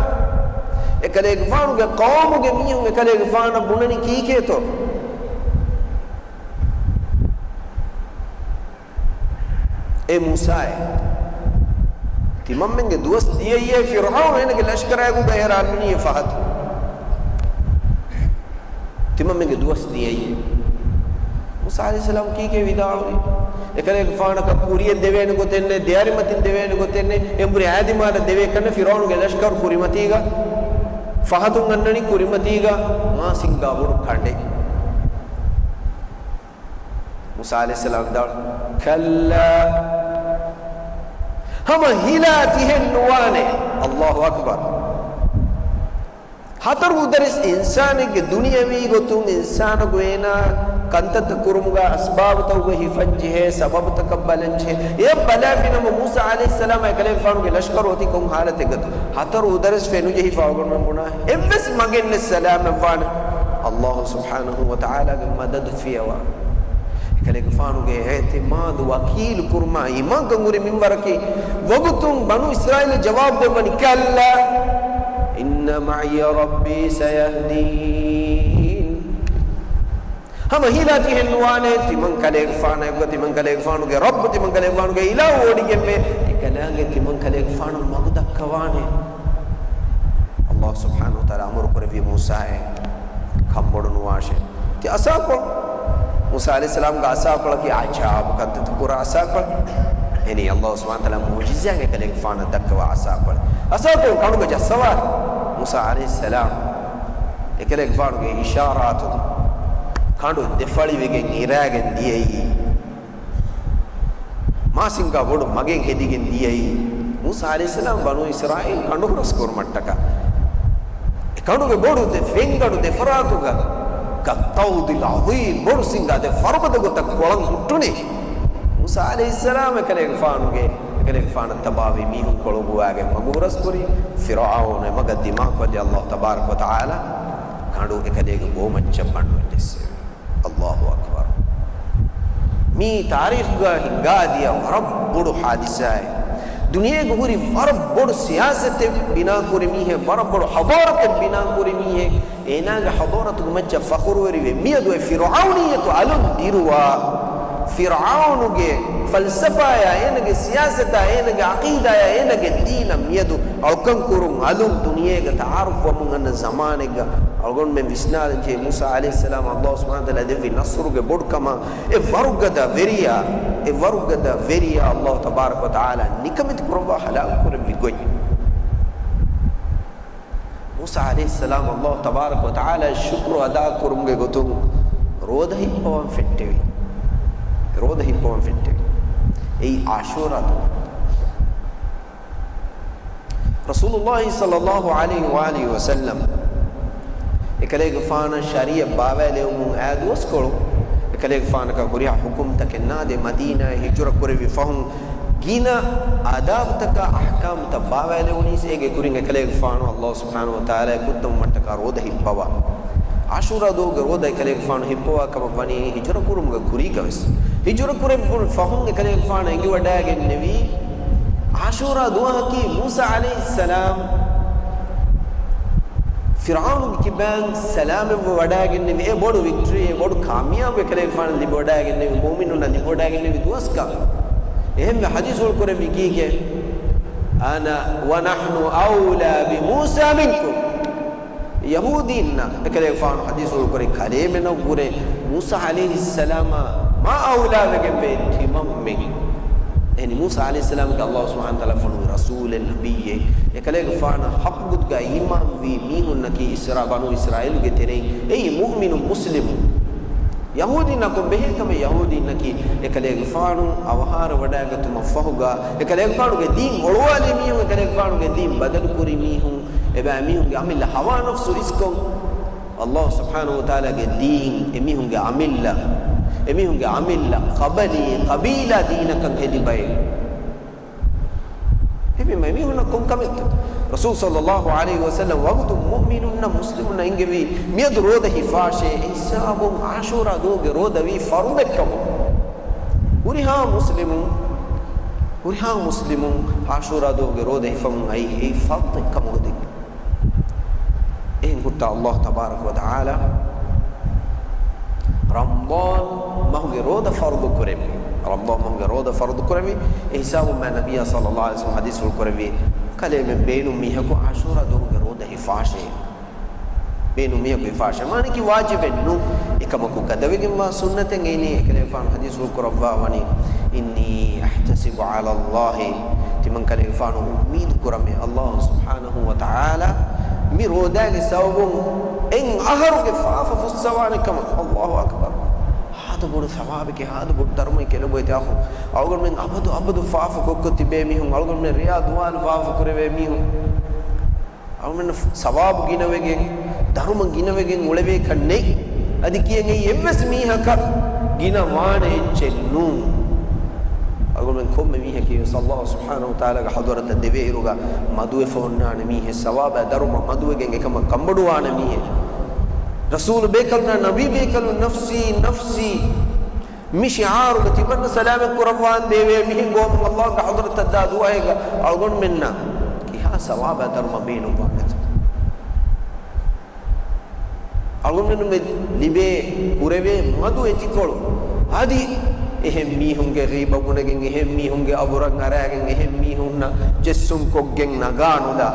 އެކަލޭގެފާނުގެ ޤައުމުގެ މީހުން އެކަލޭގެފާނަށް ބުނަނީ ކީކޭތޯ؟ އޭ މޫސާއޭ، ތިމަންމެންގެ ދުވަސް ދިޔައީ، ފިރްޢައުނު އޭނަގެ ލަޝްކަރާއެކުގަ އޭރަށް އަންނަނީ އެ ފަހަތު. ތިމަންމެންގެ ދުވަސް ދިޔައީ. މޫސާ ޢަލައިހިއްސަލާމް ކީކޭ ވިދާޅުވީ؟ އެކަލޭގެފާނަކަށް ކުރިއެއް ދެވޭނެ ގޮތެއް ނެތް، ދެއަރިމަތިން ދެވޭނެ ގޮތެއް ނެތް، އެނބުރި އާދިމާލަށް ދެވޭ ކަންނެ ފިރުޢައުނުގެ ލަޝްކަރު ކުރިމަތީގަ، ފަހަތުން އަންނަނީ ކުރިމަތީގަ، މާ ސިންގާ ބޮޑު ކަނޑެއް. މޫސާ ޢަލައިހިއްސަލާމް ވިދާޅުވި، كلا، ހަމަ ހިލާ ތިހެން ނުވާނެ. އައްލާހު އަކްބަރު. ހަތަރު އުދަރެސް އިންސާނެއްގެ ދުނިޔަވީ ގޮތުން އިންސާނަކު އޭނާ ކަންތައްތައް ކުރުމުގަ އަސްބާބުތައް އުގަ ހިފަންޖެހޭ، ސަބަބުތަކަށް ބަލަންޖެހޭ. އެޔަށް ބަލާފިނަމަ މޫސާ ޢަލައިހިއްސަލާމާ އެކަލޭގެފާނުގެ ލަޝްކަރު އޮތީ ކޮން ހާލަތެއްގަތޯ؟ ހަތަރު އުދަރެސް ފެނުޖެހިފަ އަޅުގަނޑުމެން ބުނާ. އެއްވެސް މަގެއް ނެތް ސަލާމަތްވާނެ. އައްލާހު ސުބްޙާނަހޫ ވަތަޢާލާގެ މަދަދު ފިޔަވާ. އެކަލޭގެފާނުގެ އިޢުތިމާދު ވަކީލު ކުރުމާ އީމާންކަން ހުރި މިންވަރަކީ ވަގުތުން ބަނޫ އިސްރާއީލަށް ޖަވާބު ދެއްވަނީ، كلا إن معي ربي سيهدين. ހަމަ ހީލާ ތިހެން ނުވާނެ، ތިމަން ކަލޭގެފާނަށް އެއްގޮތަށް ތިމަން ކަލޭގެފާނުގެ ރައްބު، ތިމަން ކަލޭގެފާނުގެ އިލާހު ވޮޑިގެންވޭ. އެކަލާނގެ ތިމަން ކަލޭގެފާނަށް މަގު ދައްކަވާނެ. އައްލާހު ސުބްޙާނަހޫ ވަތަޢާލާ އަމުރު ކުރެއްވި މޫސާއޭ، ކަންބޮޑު ނުވާށޭ. ތި އަސާކޮޅު، މޫސާ ޢަލައިހިއްސަލާމްގެ އަސާކޮޅަކީ ޢަޖާއިބު ކަންތައްތައް ކުރާ އަސާކޮޅެއް. އެހެނީ އައްލާހު ސުބްޙާނަހޫ ވަތަޢާލާ މުޢުޖިޒާއެއް އެކަލޭގެފާނަށް ދައްކަވާ އަސާކޮޅެއް. އަސާކޮޅު ކަނޑުގަ ޖައްސަވާ. މޫސާ ޢަލައިހިއްސަލާމް އެކަލޭގެފާނުގެ އިޝާރާތުން ކަނޑު ދެފަޅިވެގެން އިރާގެން ދިޔައީ. މާސިންގާ ބޮޑު މަގެއް ހެދިގެން ދިޔައީ. މޫސާ ޢަލައިހިއްސަލާމް ބަނޫ އިސްރާއީލް ކަނޑު ހުރަސް ކުރުމަށްޓަކާ. އެ ކަނޑުގެ ބޮޑު ދެ ފެންގަނޑު ދެ ފަރާތުގަ، كالطود العظيم، ބޮޑު ސިންގާ ދެ ފަރުބަދަ ގޮތަށް ކޮޅަން ހުއްޓުނީ. މޫސާ ޢަލައިހިއްސަލާމް އެކަލޭގެފާނުގެ، އެކަލޭގެފާނަށް ތަބާވި މީހުންކޮޅު ގޮވާގެން މަގު ހުރަސްކުރީ. ފިރުޢައުނު އެ މަގަށް ދިމާކޮށްލި އައްލާހު ތަބާރަކަ ވަތަޢާލާ ކަނޑު އެކަލޭގެ ގޯމައްޗަށް ބަނޑު ޖެއްސެވި. އައްލާހު އަކްބަރު. މީ ތާރީޚުގަ ހިނގާދިޔަ ވަރަށް ބޮޑު ޙާދިސާއެއް. ދުނިޔޭގަ ހުރި ވަރަށް ބޮޑު ސިޔާސަތެއް ބިނާކުރި މީހެއް، ވަރަށް ބޮޑު ޙަޟާރަތެއް ބިނާކުރި މީހެއް، އޭނާގެ ޙަޟާރަތުގެ މައްޗަށް ފަޚުރުވެރިވެ، މިއަދު އެ ފިރުޢައުނިއްޔަތު އަލުން ދިރުވާ، ފިރުޢައުނުގެ ފަލްސަފާޔާ، އޭނަގެ ސިޔާސަތާ، އޭނަގެ ޢަޤީދާޔާ، އޭނަގެ ދީނަށް މިއަދު އަޅުކަން ކުރުން އަލުން ދުނިޔޭގަ ތަޢާރުފްވަމުން އަންނަ ޒަމާނެއްގަ އަޅުގަނޑުމެން ވިސްނާލަންޖެހޭ މޫސާ ޢަލައިހިއްސަލާމް އައްލާހު ސުބްޙާނަހޫ ވަތަޢާލާ ދެއްވި ނަޞްރުގެ ބޮޑުކަމާ، އެ ވަރުގަދަ ވެރިޔާ، އެ ވަރުގަދަ ވެރިޔާ އައްލާހު ތަބާރަކަ ވަތަޢާލާ ނިކަމެތި ކުރައްވާ ހަލާކު ކުރެއްވި ގޮތް. މޫސާ ޢަލައިހިއްސަލާމް އައްލާހު ތަބާރަކަ ވަތަޢާލާ ޝުކުރު އަދާ ކުރުމުގެ ގޮތުން ރޯދަ ހިއްޕަވަން ފެއްޓެވި. ރޯދަ ހިއްޕަވަން ފެއްޓެވި. އެއީ ޢާޝޫރާ ދުވަހު. ރަސޫލުﷲ ޞައްލަﷲ ޢަލައިހި ވައާލިހި ވަސައްލަމް އެކަލޭގެފާނަށް ޝަރީޢަތް ބާވާލެވުމުން އާ ދުވަސްކޮޅު އެކަލޭގެފާނަކަށް ހުރިހާ ޙުކުމްތަކެއް ނާދޭ، މަދީނާއަށް ހިޖުރަ ކުރެއްވި ފަހުން ގިނަ އާދާބުތަކާ އަޙްކާމުތައް ބާވާލެވުނީސް އޭގެ ކުރިން އެކަލޭގެފާނު އައްލާހު ސުބްޙާނަހޫ ވަތަޢާލާ ކުއްތަމުމަށްޓަކާ ރޯދަ ހިއްޕަވާ. ޢާޝޫރާ ދުވަހުގެ ރޯދަ އެކަލޭގެފާނު ހިއްޕަވާ ކަމަށް ވަނީ ހިޖުރަ ކުރުމުގެ ކުރީގަވެސް. ހިޖުރަ ކުރެއްވުނު ފަހުން އެކަލޭގެފާނު އެނގިވަޑައިގެންނެވީ ޢާޝޫރާ ދުވަހަކީ މޫސާ ޢަލައިހިއްސަލާމް ފިރްޢައުނުގެ ކިބައިން ސަލާމަތްވެ ވަޑައިގެންނެވި އެ ބޮޑު ވިކްޓްރީ، އެ ބޮޑު ކާމިޔާބު އެކަލޭގެފާނަށް ލިބިވަޑައިގެންނެވި، މުއުމިނުންނަށް ލިބިވަޑައިގެންނެވި ދުވަސްކަން. އެހެންވެ ޙަދީޘްފުޅު ކުރެއްވީ ކީކޭ؟ أنا ونحن أولى بموسى منكم. ޔަހޫދީންނަށް އެކަލޭގެފާނު ޙަދީޘްފުޅު ކުރި ކަލޭމެނަށްވުރެ މޫސާ ޢަލައިހިއްސަލާމާ މާ އައުލާވެގެންވޭ ތިމަންމެން. އެހެނީ މޫސާ ޢަލައިހިއްސަލާމްގެ އައްލާހު ސުބްޙާނަހޫ ވަތަޢާލާ ފޮނުވި ރަސޫލެއް، ނަބިއްޔެއް. އެކަލޭގެފާނަށް ޙައްޤުގަ އީމާންވީ މީހުންނަކީ އިސްރާ، ބަނޫ އިސްރާއީލުގެ ތެރެއިން އެއީ މުއުމިނު މުސްލިމު. ޔަހޫދީންނަކުން ބެހޭ ކަމެއް ޔަހޫދީންނަކީ އެކަލޭގެފާނު އަވަހާރަވަޑައިގަތުމަށްފަހުގަ، އެކަލޭގެފާނުގެ ދީން އޮޅުވާލި މީހުން، އެކަލޭގެފާނުގެ ދީން ބަދަލުކުރި މީހުން، އެބައިމީހުންގެ އަމިއްލަ ހަވާ ނަފްސު އިސްކޮށް، އައްލާހު ސުބްޙާނަހޫ ވަތަޢާލާގެ ދީން އެމީހުންގެ އަމިއްލަ، އެމީހުންގެ އަމިއްލަ ޤަބަލީ، ޤަބީލާ ދީނަކަށް ހެދި ބައެއް. އެހެންވީމަ އެމީހުންނަށް ކޮން ކަމެއްތޯ؟ ރަސޫލު ޞައްލަﷲ ޢަލައިހި ވަސައްލަމް ވަގުތު މުއުމިނުންނަށް، މުސްލިމުންނަށް އެންގެވީ، މިއަދު ރޯދަ ހިފާށޭ، އެ ހިސާބުން ޢާޝޫރާ ދުވަހުގެ ރޯދަ ވީ ފަރުޟެއްކަމުން. ހުރިހާ މުސްލިމުން، ހުރިހާ މުސްލިމުން ޢާޝޫރާ ދުވަހުގެ ރޯދަ ހިފަމުން އައީ، އެއީ ފަރުޟެއްކަމުގަ ދެއްކި. އެހެން ހުއްޓާ އައްލާހު ތަބާރަކަ ވަތަޢާލާ ރަމަޟާން މަހުގެ ރޯދަ ފަރުޟު ކުރެއްވި. ރަމަޟާން މަހުގެ ރޯދަ ފަރުޟު ކުރެއްވި. އެ ހިސާބުން މާތް ނަބިއްޔާ ޞައްލަﷲ ޢަލައިހި ވަސައްލަމް ޙަދީޘްފުޅު ކުރެއްވި، ކަލޭމެން ބޭނުން މީހަކު ޢާޝޫރާ ދުވަހުގެ ރޯދަ ހިފާށޭ. ބޭނުން މީހަކު އެ ފާށަ މާނަކީ ވާޖިބެއް ނޫން. އެކަމަކު ގަދަވެގެންވާ ސުންނަތެއް އޭނީ އެކަލޭގެފާނު ޙަދީޘްފުޅު ކުރައްވާ ވަނީ، "إني أحتسب على الله." ތިމަންކަލޭގެފާނު އުއްމީދު ކުރަމޭ، ﷲ ސުބްޙާނަހޫ ވަތަޢާލާ މި ރޯދާގެ ސަބަބުން އެއް އަހަރުގެ ފާފަ ފުއްސަވާނެ ކަމަށް. ﷲ އަކްބަރު. ހާދަ ބޮޑު ސަވާބެކޭ، ހާދަ ބޮޑު ދަރުމައެކޭ ލޮބުވެތި އަޚުން. އަޅުގަނޑުމެން އަބަދު އަބަދު ފާފަ ކޮށްކޮށް ތިބޭ މީހުން، އަޅުގަނޑުމެން ރެޔާ ދުވާލު ފާފަ ކުރެވޭ މީހުން. އަޅުގަނޑު ސަވާބު ގިނަވެގެން، ދަރުމަ ގިނަވެގެން އުޅެވޭކަށް ނެތް. އަދި ކިޔަން އެއީ އެއްވެސް މީހަކަށް ގިނަ ވާނެ އެއްޗެއް ނޫން. އަޅުގަނޑުމެން ކޮންމެ މީހަކީ ވެސް ﷲ ސުބްޙާނަހޫ ވަތަޢާލާގެ ޙަޟްރަތަށް ދެވޭއިރުގަ މަދުވެފަ އޮންނާނެ މީހެއް، ސަވާބާ ދަރުމަ މަދުވެގެން އެކަމަށް ކަންބޮޑުވާނެ މީހެއް. ރަސޫލު ބޭކަލުންނާ ނަބީ ބޭކަލުން، "ނަފްސީ، ނަފްސީ، މި ޝިޢާރުގަ ތިމަންނަ ސަލާމަތް ކުރައްވާން ދޭވޭ މިހެން ގޮވަމުން ﷲގެ ޙަޟްރަތަށް ދާ ދުޢާއެއްގަ އަޅުގަނޑުމެންނަށް ކިހާ ސަވާބާ ދަރުމަ ބޭނުންވާނެތަ؟" އަޅުގަނޑުމެން ލިބޭ ކުރެވޭ މަދު އެތިކޮޅު އަދި އެހެން މީހުންގެ ޣީބަ ބުނެގެން، އެހެން މީހުންގެ އަބުރަށް އަރާގެން، އެހެން މީހުންނަށް ޖެއްސުން ކޮށްގެން ނަގާ ނުލާ،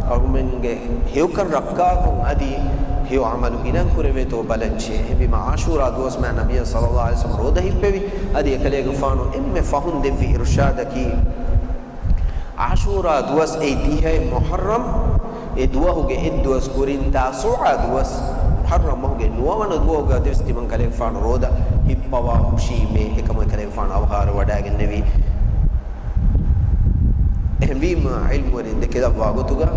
އަޅުގަނޑުމެންގެ ހެޔޮކަން ރައްކާކޮށް އަދި ހެޔޮ ޢަމަލު ގިނަ ކުރެވޭތޯ ބަލަން ޖެހޭ. އެހެންވީމަ ޢާޝޫރާ ދުވަސް މާ ނަބިއްޔާ ޞައްލައްލާހު ޢަލައިހި ވަސައްލަމަ ރޯދަ ހިއްޕެވި. އަދި އެކަލޭގެފާނު އެންމެ ފަހުން ދެއްވި އިރުޝާދަކީ، ޢާޝޫރާ ދުވަސް އެއީ ދިހައެއް މުޙައްރަމް، އެ ދުވަހުގެ އެއްދުވަސް ކުރިން ތާސޫޢާ ދުވަސް، މުޙައްރަމް މަހުގެ ނުވަވަނަ ދުވަހުގަ ދެވިސް ތިމަން ކަލޭގެފާނު ރޯދަ ހިއްޕަވާ ހުށީމޭ އެކަމަށް ކަލޭގެފާނު އަވަހާރަވަޑައިގެންނެވި. އެހެންވީމަ، ޢިލްމުވެރިން ދެކެލައްވާ ގޮތުގަ،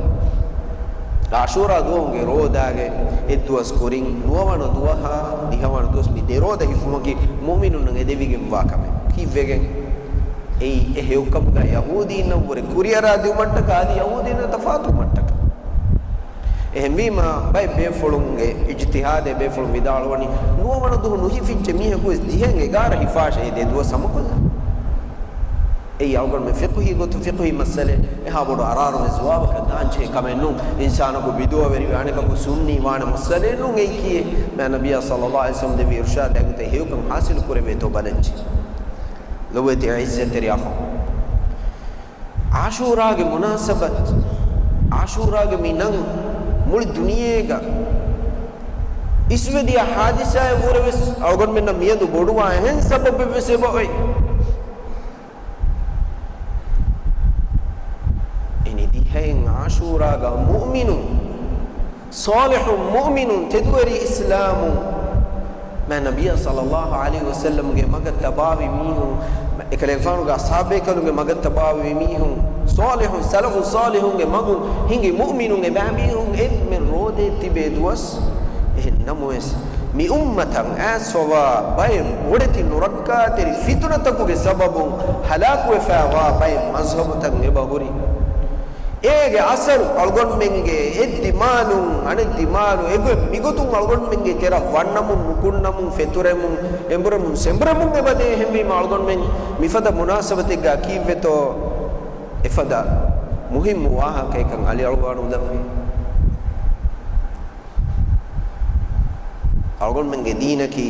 ޢާޝޫރާ ދުވަހުގެ ރޯދާގެ އެއްދުވަސް ކުރިން ނުވަވަނަ ދުވަހާ ދިހަވަނަ ދުވަސް މި ދެ ރޯދަ ހިފުމަކީ މުއުމިނުންނަށް އެދެވިގެންވާ ކަމެއް. ކީއްވެގެން؟ އެއީ އެ ހެޔޮކަމުގަ ޔަހޫދީންނަށްވުރެ ކުރިއަރާ ދިއުމަށްޓަކާ އަދި ޔަހޫދީންނާ ތަފާތުވުމަށްޓަކާ. އެހެންވީމަ، ބައެއް ބޭފުޅުންގެ އިޖްތިހާދެއް، ބޭފުޅުން ވިދާޅުވަނީ، ނުވަވަނަ ދުވަހު ނުހިފިއްޖެ މީހަކު ވެސް ދިހައިން އެގާރަ ހިފާށޭ ދެ ދުވަސް ހަމަކޮށްލަން. އެއީ އަޅުގަނޑުމެން ފިޤުހީ ގޮތުން ފިޤުހީ މައްސަލައެއް، އެހާ ބޮޑު އަރާރުމެ ޖަވާބަކަށް ދާންޖެހޭ ކަމެއް ނޫން. އިންސާނަކު ބިދުޢަވެރިވެ އަނެކަކު ސުންނީ ވާނެ މައްސަލައެއް ނޫން. އެއީ ކީއް؟ މާ ނަބިއްޔާ ޞައްލައްލާހު ޢަލައިހި ވަސައްލަމަ ދެއްވި އިރުޝާދާ ގޮތަށް ހެޔޮކަން ޙާޞިލު ކުރެވޭތޯ ބަލަންޖެހޭ. ލޮބުވެތި ޢިއްޒަތްތެރި އަޚުން. ޢާޝޫރާގެ މުނާސަބަތު، ޢާޝޫރާގެ މި ނަން މުޅި ދުނިޔޭގަ އިސްވެދިޔަ ޙާދިސާއެއް ވުރެ ވެސް އަޅުގަނޑުމެންނަށް މިއަދު ބޮޑުވާ އެހެން ސަބަބެއް ވެސް އެބައޮތް. އެނި ދިހައިން ޢާޝޫރާގަ މުއުމިނުން، ޞާލިޙު މުއުމިނުން، ތެދުވެރި އިސްލާމުން، މާ ނަބިއްޔާ ޞައްލައްލާހު ޢަލައިހި ވަސައްލަމްގެ މަގަށް ތަބާވި މީހުން، އެކަލޭގެފާނުގެ އަޞްޙާބޭކަލުންގެ މަގަށް ތަބާވި މީހުން، ޞާލިޙު ސަލަފު ޞާލިޙުންގެ މަގުން ހިނގި މުއުމިނުން، އެބައިމީހުން އެންމެ ރޯދައެއް ތިބޭ ދުވަސް. އެހެން ނަމަވެސް، މި އުއްމަތަށް އައިސްފަވާ ބައެއް ބޮޑެތި ނުރައްކާތެރި ފިތުނަތަކުގެ ސަބަބުން ހަލާކުވެފައިވާ ބައެއް މަޒްހަބުތައް އެބަހުރި. އޭގެ އަސަރު އަޅުގަނޑުމެންގެ އެއްދިމާލުން އަނެއްދިމާލު އެގޮތް މިގޮތުން އަޅުގަނޑުމެންގެ ތެރަށް ވަންނަމުން، ނުކުންނަމުން، ފެތުރެމުން، އެނބުރެމުން، ސެނބުރެމުން އެބަދޭ. އެހެންވީމަ އަޅުގަނޑުމެން މިފަދަ މުނާސަބަތެއްގަ ކީއްވެތޯ އެފަދަ މުހިއްމު ވާހަކައެއްކަން އަލިއަޅުވާ ނުލައްވީ. އަޅުގަނޑުމެންގެ ދީނަކީ،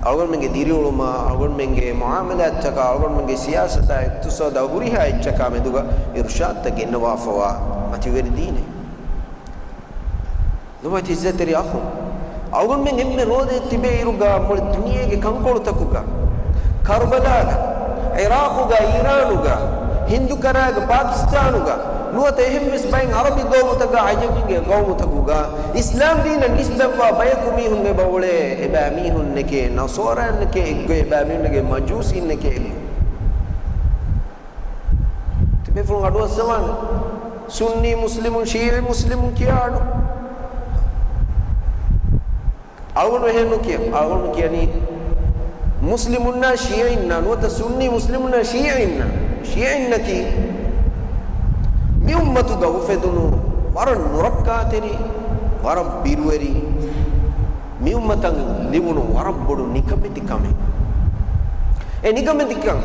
އަޅުގަނޑުމެންގެ ދިރިއުޅުމާ، އަޅުގަނޑުމެންގެ މުޢާމަލާތްތަކާ، އަޅުގަނޑުމެންގެ ސިޔާސަތާ، އިޤްތިޞާދާ، ހުރިހާ އެއްޗަކާ މެދުގަ އިރުޝާދުތައް ގެންނަވާފަވާ މަތިވެރި ދީނެއް. ލޮބުވެތި ޢިއްޒަތްތެރި އަޚުން، އަޅުގަނޑުމެން އެންމެ ރޯދައެއް ތިބޭ އިރުގަ މުޅި ދުނިޔޭގެ ކަންކޮޅުތަކުގަ، ކަރުބަލާގަ، ޢިރާޤުގަ، އީރާނުގަ، ހިންދުކަރާގަ، ޕާކިސްތާނުގަ، ނުވަތަ އެހެންވެސް ބައެއް ޢަރަބި ގައުމުތަކާ ޢަޖަމީންގެ ގައުމުތަކުގަ އިސްލާމް ދީނަށް ނިސްބަތްވާ ބަޔަކު މީހުން އެބަ އުޅޭ، އެބައިމީހުންނެކޭ ނަޞާރާއިންނެކޭ އެއްގޮތް، އެބައިމީހުންނެކޭ މަޖޫސީންނެކޭ އެއްގޮތް. ތިބޭފުޅުން އަޑުއައްސަވާނެ. ސުންނީ މުސްލިމުން، ޝީޢީ މުސްލިމުން ކިޔާ އަޑު. އަޅުގަނޑު އެހެން ނުކިޔަން. އަޅުގަނޑު ކިޔަނީ މުސްލިމުންނާ ޝީޢީންނާ ނުވަތަ ސުންނީ މުސްލިމުންނާ ޝީޢީންނާ. ޝީޢީންނަކީ މި އުއްމަތުގަ އުފެދުނު ވަރަށް ނުރައްކާތެރި، ވަރަށް ބިރުވެރި، މި އުއްމަތަށް ލިބުނު ވަރަށް ބޮޑު ނިކަމެތި ކަމެއް. އެ ނިކަމެތިކަން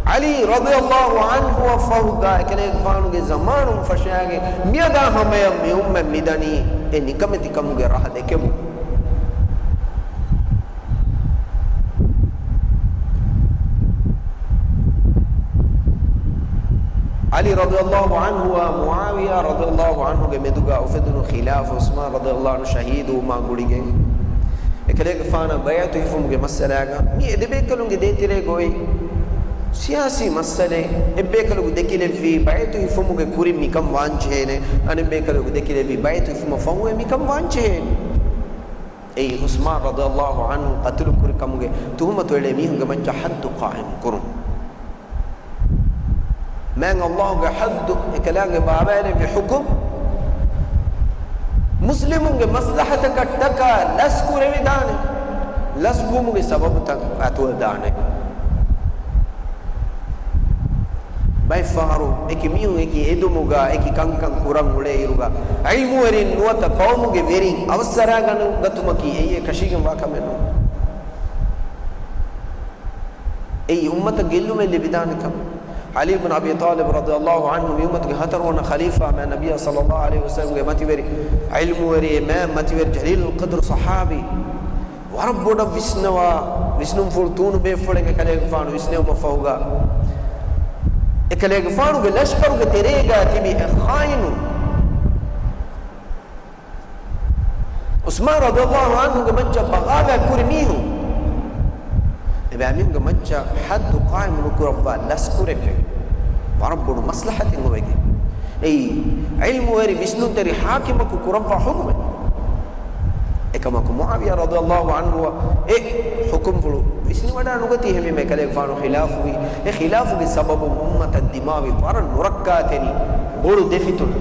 ޢަލީ ރަޟިޔަﷲ ޢަންހުއަށް ފަހުގަ އެކަލޭގެފާނުގެ ޒަމާނުން ފަށާގެން މިއަދާ ހަމަޔަށް މި އުއްމަތް މިދަނީ އެ ނިކަމެތިކަމުގެ ރަހަ ދެކެމުން. ޢަލީ ރަޟިޔަﷲ ޢަންހުއާ މުޢާ މުޢާވިޔާ ރަޟިޔަﷲ ޢަންހުގެ މެދުގަ އުފެދުނު ޚިލާފު، ޢުސްމާން ރަޟިޔަﷲ ޢަންހު ޝަހީދުވުމާ ގުޅިގެން، އެކަލޭގެފާނަށް ބައިޢަތު ހިފުމުގެ މައްސަލާގަ މި އެދެބޭކަލުންގެ ދޭތެރޭގަ އޮތް ސިޔާސީ މައްސަލައެއް. އެއްބޭކަލަކު ދެކިލެއްވީ ބައިޢަތު ހިފުމުގެ ކުރިން މިކަން ވާންޖެހޭނެ، އަނެއްބޭކަލަކު ދެކިލެއްވީ ބައިޢަތު ހިފުމަށް ފަހުވެ މިކަން ވާންޖެހޭނެ. އެއީ ޢުސްމާން ރަޟިޔަﷲ ޢަންހު ޤަތުލު ކުރި ކަމުގެ ތުހުމަތު އެޅޭ މީހުންގެ މައްޗަށް ޙައްދު ޤާއިމު ކުރުން. މާތް ﷲގެ ޙައްދު އެކަލާނގެ ބާވައިލެއްވި ޙުކުމް މުސްލިމުންގެ މަސްލަޙަތަކަށްޓަކާ ލަސްކުރެވިދާނެ، ލަސްވުމުގެ ސަބަބުތައް އަތުވެދާނެ. ބައެއްފަހަރު އެކި މީހުން އެކި އެދުމުގަ، އެކި ކަންކަން ކުރަން އުޅޭއިރުގަ، ޢިލްމުވެރިން ނުވަތަ ޤައުމުގެ ވެރިން އަވަސްއަރާގަންނަ ގަތުމަކީ އެއީ އެކަށީގެންވާ ކަމެއް ނޫން. އެއީ އުއްމަތަށް ގެއްލުމެއް ލިބިދާނެ ކަމެއް. ޢަލީ ބިން އަބީ ޠާލިބް ރަޟިޔަﷲ ޢަންހު މި އުއްމަތުގެ ހަތަރުވަނަ ޚަލީފާ، މާތް ނަބިއްޔާ ޞައްލަﷲ ޢަލައިހި ވަސައްލަމްގެ މަތިވެރި، ޢިލްމުވެރި، މާތް މަތިވެރި ޖަލީލުލް ޤަދްރު ޞަޙާބީ، ވަރަށް ބޮޑަށް ވިސްނަވާ، ވިސްނުންފުޅު ތޫނު ބޭފުޅެއް އެކަލޭގެފާނު ވިސްނެވުމަށް ފަހުގަ، އެކަލޭގެފާނުގެ ލަޝްކަރުގެ ތެރޭގަ ތިބި އެ ޚާއިނުން، ޢުސްމާން ރަޟިޔަﷲ ޢަންހުގެ މައްޗަށް ބަޣާވާތް ކުރި މީހުން، އެބައިމީހުންގެ މައްޗަށް ޙައްދު ޤާއިމު ނުކުރައްވާ ލަސްކުރެއްވެ، ވަރަށް ބޮޑު މަސްލަޙަތެއް އޮވެގެން. އެއީ، ޢިލްމުވެރި ވިސްނުންތެރި ޙާކިމަކު ކުރައްވާ ޙުކުމެއް. އެކަމަކު، މުޢާވިޔާ ރަޟިޔަﷲ ޢަންހުއަށް އެ ޙުކުމްފުޅު ވިސްނިވަޑާ ނުގަތީ. އެހެންވީމަ، އެކަލޭގެފާނު ޚިލާފުވީ. އެ ޚިލާފުގެ ސަބަބުން އުއްމަތަށް ދިމާވި ވަރަށް ނުރައްކާތެރި ބޮޑު ދެ ފިތުނަ.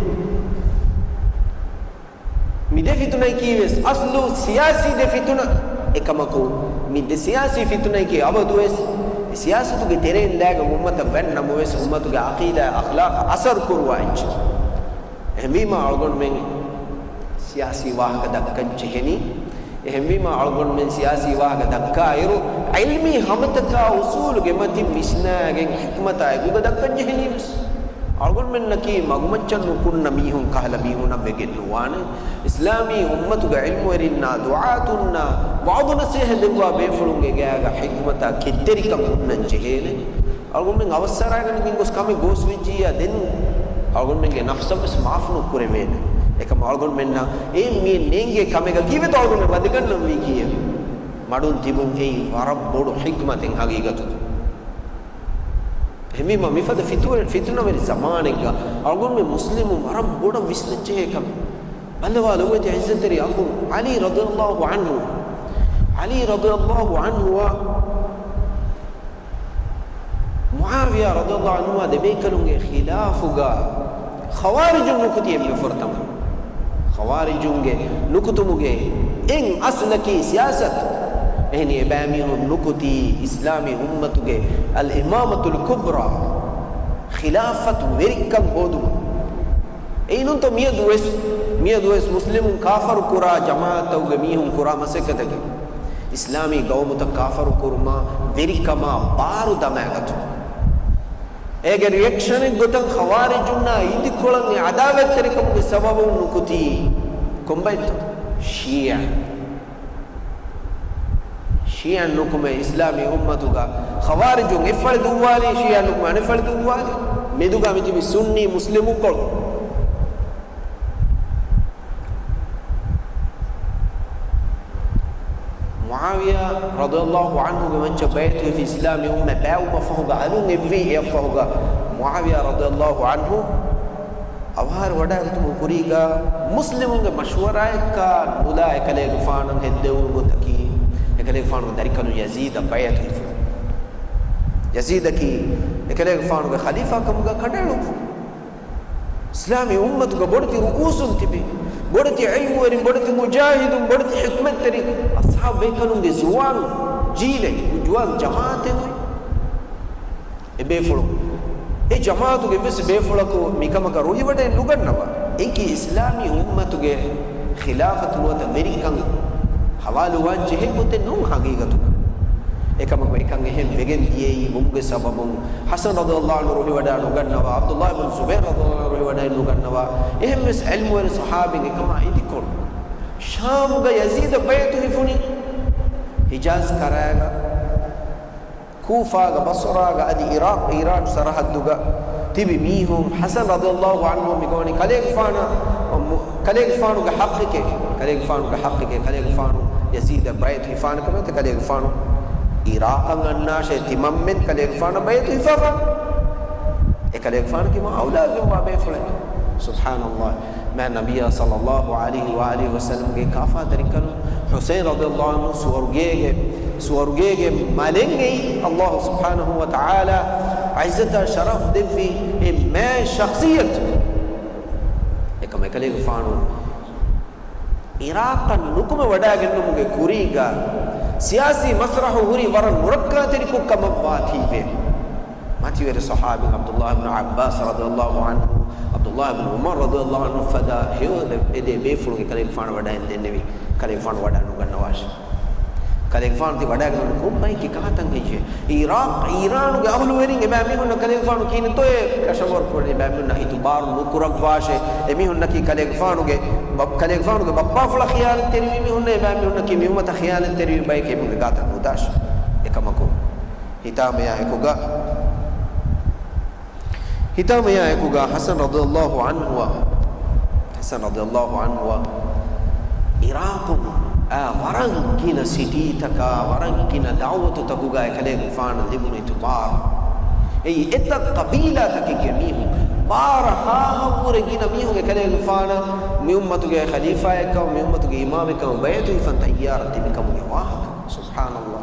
މި ދެ ފިތުނައަކީ ވެސް އަސްލު ސިޔާސީ ދެ ފިތުނަ. އެކަމަކު، މި ދެ ސިޔާސީ ފިތުނައަކީ އަބަދުވެސް އެ ސިޔާސަތުގެ ތެރެއިން ލާގެން އުއްމަތަށް ވަންނަމަވެސް، އުއްމަތުގެ ޢަޤީދާ އަޚްލާޤަށް އަސަރު ކުރުވާ އެއްޗެއް. އެހެންވީމަ، އަޅުގަނޑުމެން ސިޔާސީ ވާހަކަ ދައްކަން ޖެހެނީ. އެހެންވީމަ، އަޅުގަނޑުމެން ސިޔާސީ ވާހަކަ ދައްކާއިރު، ޢިލްމީ ހަމަތަކާ އުޞޫލުގެ މަތިން ވިސްނާގެން ޙިކްމަތާ އެކުގަ ދައްކަން ޖެހެނީ ވެސް. އަޅުގަނޑުމެންނަކީ މަގުމައްޗަށް ނުކުންނަ މީހުން ކަހަލަ މީހުންނަށް ވެގެން ނުވާނެ. އިސްލާމީ އުއްމަތުގެ ޢިލްމުވެރިންނާ، ދުޢާތުންނާ، ވަޢުޡު ނަޞޭޙަތް ދެއްވާ ބޭފުޅުންގެ ގާގަ ޙިކްމަތާ ކެތްތެރިކަން ހުންނަން ޖެހޭނެ. އަޅުގަނޑުމެން އަވަސްއަރާގަނެގެން ގޮސް ކަމެއް ގޯސްވެއްޖިއްޔާ، ދެން އަޅުގަނޑުމެންގެ ނަފްސަށް ވެސް މާފު ނުކުރެވޭނެ. އެކަމަށް އަޅުގަނޑުމެންނަށް އެ މި ނޭނގޭ ކަމެއްގަ ކީއްވެތޯ އަޅުގަނޑުމެން ވަދެގަންނަންވީ ކީއެވެ؟ މަޑުން ތިބުން އެއީ ވަރަށް ބޮޑު ޙިކްމަތެއް ޙަޤީޤަތުގަ. އެހެންވީމަ، މިފަދަ ފިތު-، ފިތުނަވެރި ޒަމާނެއްގަ އަޅުގަނޑުމެން މުސްލިމުން ވަރަށް ބޮޑަށް ވިސްނަންޖެހޭ ކަމެއް. ބައްލަވާލަމާ އެތި ޢިއްޒަތްތެރި އަޚުން ޢަލީ ރަޟިޔަﷲ ޢަންހު، ޢަލީ ރަޟިޔަﷲ ޢަންހުއާ މުޢާވިޔާ ރަޟިޔަﷲ ޢަންހުއާ ދެބޭކަލުންގެ ޚިލާފުގަ ޚަވާރިޖުން ނުކުތީ އެންމެ ފުރަތަމަ. ޚަވާރިޖުންގެ ނުކުތުމުގެ އެއް އަސްލަކީ ސިޔާސަތު. އެހެނީ އެބައިމީހުން ނުކުތީ އިސްލާމީ އުއްމަތުގެ އަލްއިމާމަތުލް ކުބްރާ، ޚިލާފަތު ވެރިކަން ހޯދުމަށް. އެއިނުންތޯ މިއަދުވެސް، މިއަދުވެސް މުސްލިމުން ކާފަރު ކުރާ ޖަމާޢަތްތަކުގެ މީހުން ކުރާ މަސައްކަތަކީ، އިސްލާމީ ގައުމުތައް ކާފަރު ކުރުމާ ވެރިކަމާ ބާރު ދަމާގަތުން. އޭގެ ރިއެކްޝަނެއް ގޮތަށް ޚަވާރިޖުންނާ އިދިކޮޅަށް އެ ޢަދާވަތްތެރިކަމުގެ ސަބަބުން ނުކުތީ ކޮންބައެއްތޯ؟ ޝީޢަ. ޝީޢަ ނުކުމެ އިސްލާމީ އުއްމަތުގަ ޚަވާރިޖުން އެއްފަޅި ދުއްވާލީ، ޝީޢަ ނުކުމެ އަނެއްފަޅި ދުއްވާލީ. މެދުގަ މިތިބި ސުންނީ މުސްލިމުންކޮޅު. މުޢާވިޔާ ރަޟިޔަﷲ ޢަންހުގެ މައްޗަށް ބައިޢަތުވެފި އިސްލާމީ އުއްމަތް ބައިވުމަށްފަހުގަ އަލުން އެއްވީ އެއަށްފަހުގަ މުޢާވިޔާ ރަޟިޔަﷲ ޢަންހު އަވަހާރަވަޑައިގަތުމުގެ ކުރީގަ މުސްލިމުންގެ މަޝްވަރާއެއްގަ ނުލާ އެކަލޭގެފާނަށް ހެއްދެވުނު ގޮތަކީ، އެކަލޭގެފާނުގެ ދަރިކަލުން ޔަޒީދަށް ބައިޢަތުވެފަ. ޔަޒީދަކީ އެކަލޭގެފާނުގެ ޚަލީފާ ކަމުގަ ކަނޑައެޅުއްވުނު. އިސްލާމީ އުއްމަތުގަ ބޮޑެތި ރުއޫސުން ތިބި، ބޮޑެތި ޢިލްމުވެރިން، ބޮޑެތި މުޖާހިދުން، ބޮޑެތި ޙިކްމަތްތެރި އަޞްޙާބު ބޭކަލުންގެ ޒުވާން ޖީލެއް، ޒުވާން ޖަމާޢަތެއް އޮތް. އެ ބޭފުޅުން، އެ ޖަމާޢަތުގެ އެއްވެސް ބޭފުޅަކު މިކަމަކަށް ރުހިވަޑައެއް ނުގަންނަވާ. އެއީކީ އިސްލާމީ އުއްމަތުގެ ޚިލާފަތު ނުވަތަ ވެރިކަން ޙަވާލުވާން ޖެހޭ ގޮތެއް ނޫން ޙަޤީޤަތުގަ. އެކަމަކު އެކަން އެހެން ވެގެން ދިޔައީ ވުމުގެ ސަބަބުން ޙަސަން ރަޟިޔަﷲ ޢަންހު ރުހިވަޑައި ނުގަންނަވާ، ޢަބްދުﷲ ބިން ޒުބައިރު ރަޟިޔަﷲ ޢަންހު ރުހިވަޑައި ނުގަންނަވާ، އެހެންވެސް ޢިލްމުވެރި ޞަޙާބީން އެކަމާ އިދިކޮޅު. ޝާމުގަ ޔަޒީދަށް ބައިޢަތު ހިފުނީ. ޙިޖާޒް ކަރާގަ، ކޫފާގަ، ބަޞްރާގަ، އަދި ޢިރާޤް، އީރާން ސަރަޙައްދުގަ ތިބި މީހުން ޙަސަން ރަޟިޔަﷲ ޢަންހު މިގޮވަނީ ކަލޭގެފާނަށް، ކަލޭގެފާނުގެ ޙައްޤެކޭ، ކަލޭގެފާނުގެ ޙައްޤެކޭ، ކަލޭގެފާނު ޔަޒީދަށް ބައިތު ހިފާނެ ކަމެއް ކަލޭގެފާނު އިރާޤަށް އަންނާށޭ ތިމަންމެން ކަލޭގެފާނަށް ބައިތު ހިފާފަ. އެ ކަލޭގެފާނަކީ މާ އައުލާގެންވާ ބޭފުޅެއް. ސުބްޙާނަﷲ. މާތް ނަބިއްޔާ ޞައްލަﷲ ޢަލައިހި ވައާލިހި ވަސައްލަމްގެ ކާފާ ދަރިކަލުން ޙުސައިން ރަޟިޔަﷲ ޢަންހު ސުވަރުގޭގެ، ސުވަރުގޭގެ މަލެއް އެއީ ﷲ ސުބްޙާނަހޫ ވަތަޢާލާ ޢިއްޒަތާ ޝަރަފް ދެއްވި އެ މާތް ޝަޚްޞިއްޔަތު. އެކަމަކު އެކަލޭގެފާނު އިރާޤަށް ނުކުމެ ވަޑައިގެންނުމުގެ ކުރީގަ ސިޔާސީ މަސްރަޙު ހުރީ ވަރަށް ނުރައްކާތެރިކޮށް ކަމަށް ވާތީވެ. މަތިވެރި ޞަޙާބީން ޢަބްދުﷲ ބިން ޢައްބާސް ރަޟިޔަﷲ ޢަންހު، ޢަބްދުﷲ ބިން ޢުމަރު ރަޟިޔަﷲ ޢަންހު ފަދަ ހެޔޮ އެ ދެ ބޭފުޅުން އެކަލޭގެފާނަށް ވަޑައިން ދެންނެވި. ކަލޭގެފާނު ވަޑައިނުގަންނަވާށި. ކަލޭގެފާނު ތި ވަޑައިގެންނެވުނީ ކޮން ބައެއްގެ ކަހަލަ ތަން ހެއްޔޭ؟ އީރާނުގެ އަހުލުވެރިން އެބައިމީހުންނަށް ކަލޭގެފާނު ކިހިނެއް ތޯއޭ ކަށަވަރު ކުރަނީ؟ އެބައިމީހުންނަށް އިތުބާރު ނުކުރައްވާށޭ. އެމީހުންނަކީ ކަލޭގެފާނުގެ ބަ-، ކަލޭގެފާނުގެ ބައްޕާފުޅަށް ޚިޔާނަތްތެރިވި މީހުންނޭ. އެބައިމީހުންނަކީ މިއުއްމަތަށް ޚިޔާނަތްތެރިވި ބައެއް. އެމީހުންގެ ގާތަށް ނުދާށޭ. އެކަމަކު ހިތާމަޔާ އެކުގަ، ހިތާމަޔާ އެކުގަ ޙަސަން ރަޟިޔަﷲ ޢަންހުއަށް، ޙަސަން ރަޟިޔަﷲ ޢަންހުއަށް އިރާޤުން އާ ވަރަށް ގިނަ ސިޓީތަކާ، ވަރަށް ގިނަ ދަޢުވަތުތަކުގަ އެކަލޭގެފާނަށް ލިބުނު އިތުބާރު. އެއީ އެތައް ޤަބީލާތަކެއްގެ މީހުން، ބާރަ ހާހަށްވުރެ ގިނަ މީހުން އެކަލޭގެފާނަށް މިއުއްމަތުގެ ޚަލީފާއެއްކަމަށް، މިއުއްމަތުގެ އިމާމެއްކަމަށް ބައިތުވެފަ ތައްޔާރަށް ތިބި ކަމުގެ ވާހަކަ. ސުބްޙާނަﷲ.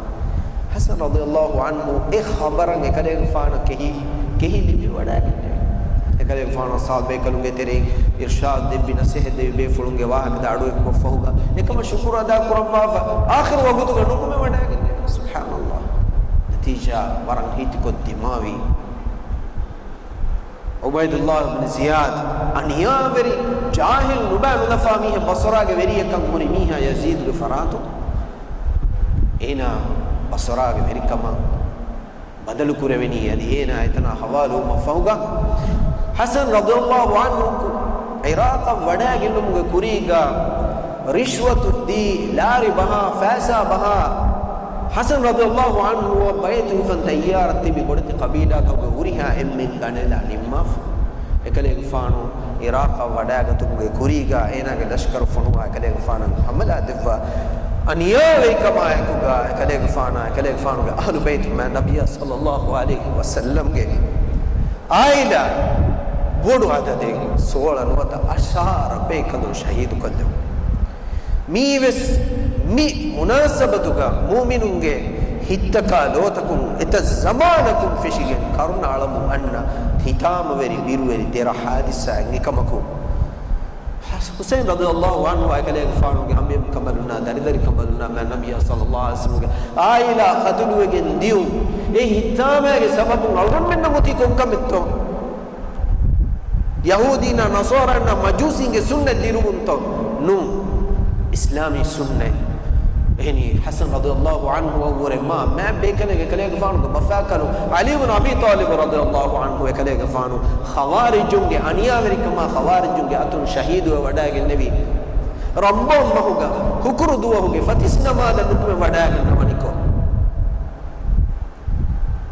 ޙަސަން ރަޟިޔަﷲ ޢަންހު އެ ޚަބަރަށް އެކަލޭގެފާނަށް ކެހި، ކެހި ލިބިވަޑައިގެންނެވި. އެކަލޭގެފާނު އަޞްޙާބު ބޭކަލުންގެ ތެރެއިން އިރްޝާދު ދެއްވި، ނަޞޭޙަތް ދެއްވި ބޭފުޅުންގެ ވާހަކަ ދާ އަޑުއެއްކޮށްފަހުގަ އެކަމަށް ޝުކުރު އަދާކުރައްވާފަ، އާޚިރު ވަގުތުގަ ނުކުމެވަޑައިގެންނެވި. ސުބްޙާނަﷲ. ނަތީޖާ ވަރަށް ހީތިކޮށް ދިމާވި. ޢުބައިދުﷲ ބިން ޒިޔާދު އަނިޔާވެރި، ޖާހިލް، ނުބައި ނުލަފާ މީހެއް، ބަޞްރާގެ ވެރިއެއްކަން ހުރި މީހާ ޔަޒީދުގެ ފަރާތުން. އޭނާ ބަޞްރާގެ ވެރިކަމަށް ބަދަލުކުރެވެނީ، އަދި އޭނާ އެތަނާ ހަވާލުވުމަށްފަހުގަ، ޙަސަން ރަޟިޔަﷲ ޢަންހު ޢިރާޤަށް ވަޑައިގެންނުމުގެ ކުރީގަ ރިޝްވަތު ދީ، ލާރި ބަހާ، ފައިސާ ބަހާ، ޙަސަން ރަޟިޔަﷲ ޢަންހުއަށް ބައިތުވެފަ ތައްޔާރަށް ތިބި ބޮޑެތި ޤަބީލާތަކުގެ ހުރިހާ އެންމެން ގަނެލާ ނިންމާފަ. އެކަލޭގެފާނު ޢިރާޤަށް ވަޑައިގަތުމުގެ ކުރީގަ އޭނާގެ ލަޝްކަރު ފޮނުވާ އެކަލޭގެފާނަށް ޙަމަލާ ދެއްވާ. އަނިޔާވެރިކަމާއެކުގަ އެކަލޭގެފާނާ، އެކަލޭގެފާނުގެ އަހުލު ބައިތު މާތް ނަބިއްޔާ ޞައްލަﷲ ޢަލައިހި ވަސައްލަމްގެ ޢާއިލާ ބޮޑު ޢަދަދެއް، ސޯޅަ ނުވަތަ އަށާރަ ބޭކަލުން ޝަހީދުކޮށްލެވުނު. މީވެސް މި މުނާސަބަތުގަ މުއުމިނުންގެ ހިތްތަކާ ލޯތަކުން އެތައް ޒަމާނަކުން ފެށިގެން ކަރުނަ އަޅަމުން އަންނަ ހިތާމަވެރި ބިރުވެރި ދެރަ ޙާދިސާއެއް. އެކަމަކު، ޙުސައިން ރަޟިޔަﷲ ޢަންހު އެކަލޭގެފާނުގެ އަނބިމަ ކަނބަލުންނާ، ދަރިދަރި ކަނބަލުންނާ، މާތް ނަބިއްޔާ ޞައްލަﷲ ޢަލައިހި ވަސައްލަމްގެ ޢާއިލާ ޤަތުލުވެގެން ދިޔުން، އެ ހިތާމައިގެ ސަބަބުން އަޅުގަނޑުމެންނަށް އޮތީ ކޮންކަމެއްތޯ؟ ޔަހޫދީންނާ ނަޞާރާންނާ މަޖޫސީންގެ ސުންނަތް ދިރުވުންތޯ؟ ނޫން. އިސްލާމީ ސުންނަތް. އެހެނީ، ޙަސަން ރަޟިޔަﷲ ޢަންހުއަށްވުރެ މާ މާތް ބޭކަލެއް އެކަލޭގެފާނުގެ ބަފާކަލު ޢަލީ ބިން އަބީ ޠާލިބު ރަޟިޔަﷲ ޢަންހު އެކަލޭގެފާނު ޚަވާރިޖުންގެ އަނިޔާވެރިކަމާ ޚަވާރިޖުންގެ އަތުން ޝަހީދުވެ ވަޑައިގެންނެވީ. ރަމަޟާން މަހުގަ ހުކުރު ދުވަހުގެ ފަތިސް ނަމާދަށް ނުކުމެ ވަޑައިގަންނަވަނިކޮށް.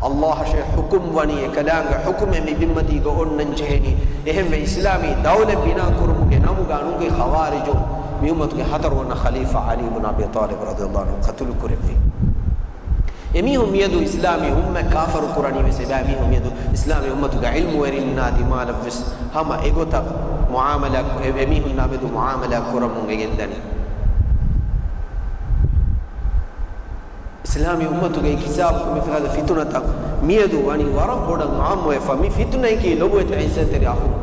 ﷲ އަށޭ ޙުކުމް ވަނީ އެކަލާނގެ ޙުކުމެއް މި ބިންމަތީގަ އޮންނަން ޖެހެނީ. އެހެންވެ، އިސްލާމީ ދައުލަތް ބިނާ ކުރުމުގެ ނަމުގަ ނުގެ ޚަވާރިޖުން މި އުއްމަތުގެ ހަތަރުވަނަ ޚަލީފާ ޢަލީ ބިން އަބީ ޠާލިބު ރަޟިޔަﷲ ޢަންހު ޤަތުލު ކުރެއްވި. އެމީހުން މިއަދު އިސްލާމީ އުއްމަތް ކާފަރު ކުރަނީ ވެސް އެބައިމީހުން މިއަދު އިސްލާމީ އުއްމަތުގެ ޢިލްމުވެރިންނާ ދިމާލަށް ވެސް ހަމަ އެގޮތަށް މުޢާމަލާ، އެ، އެމީހުންނާ މެދު މުޢާމަލާ ކުރަމުން އެ ގެންދަނީ. އިސްލާމީ އުއްމަތުގައި ކިސާބަކު މިފަދަ ފިތުނަތައް މިއަދު ވަނީ ވަރަށް ބޮޑަށް ޢާއްމުވެފަ. މި ފިތުނައަކީ ލޮބުވެތި ޢިއްޒަތްތެރި އަޚުން.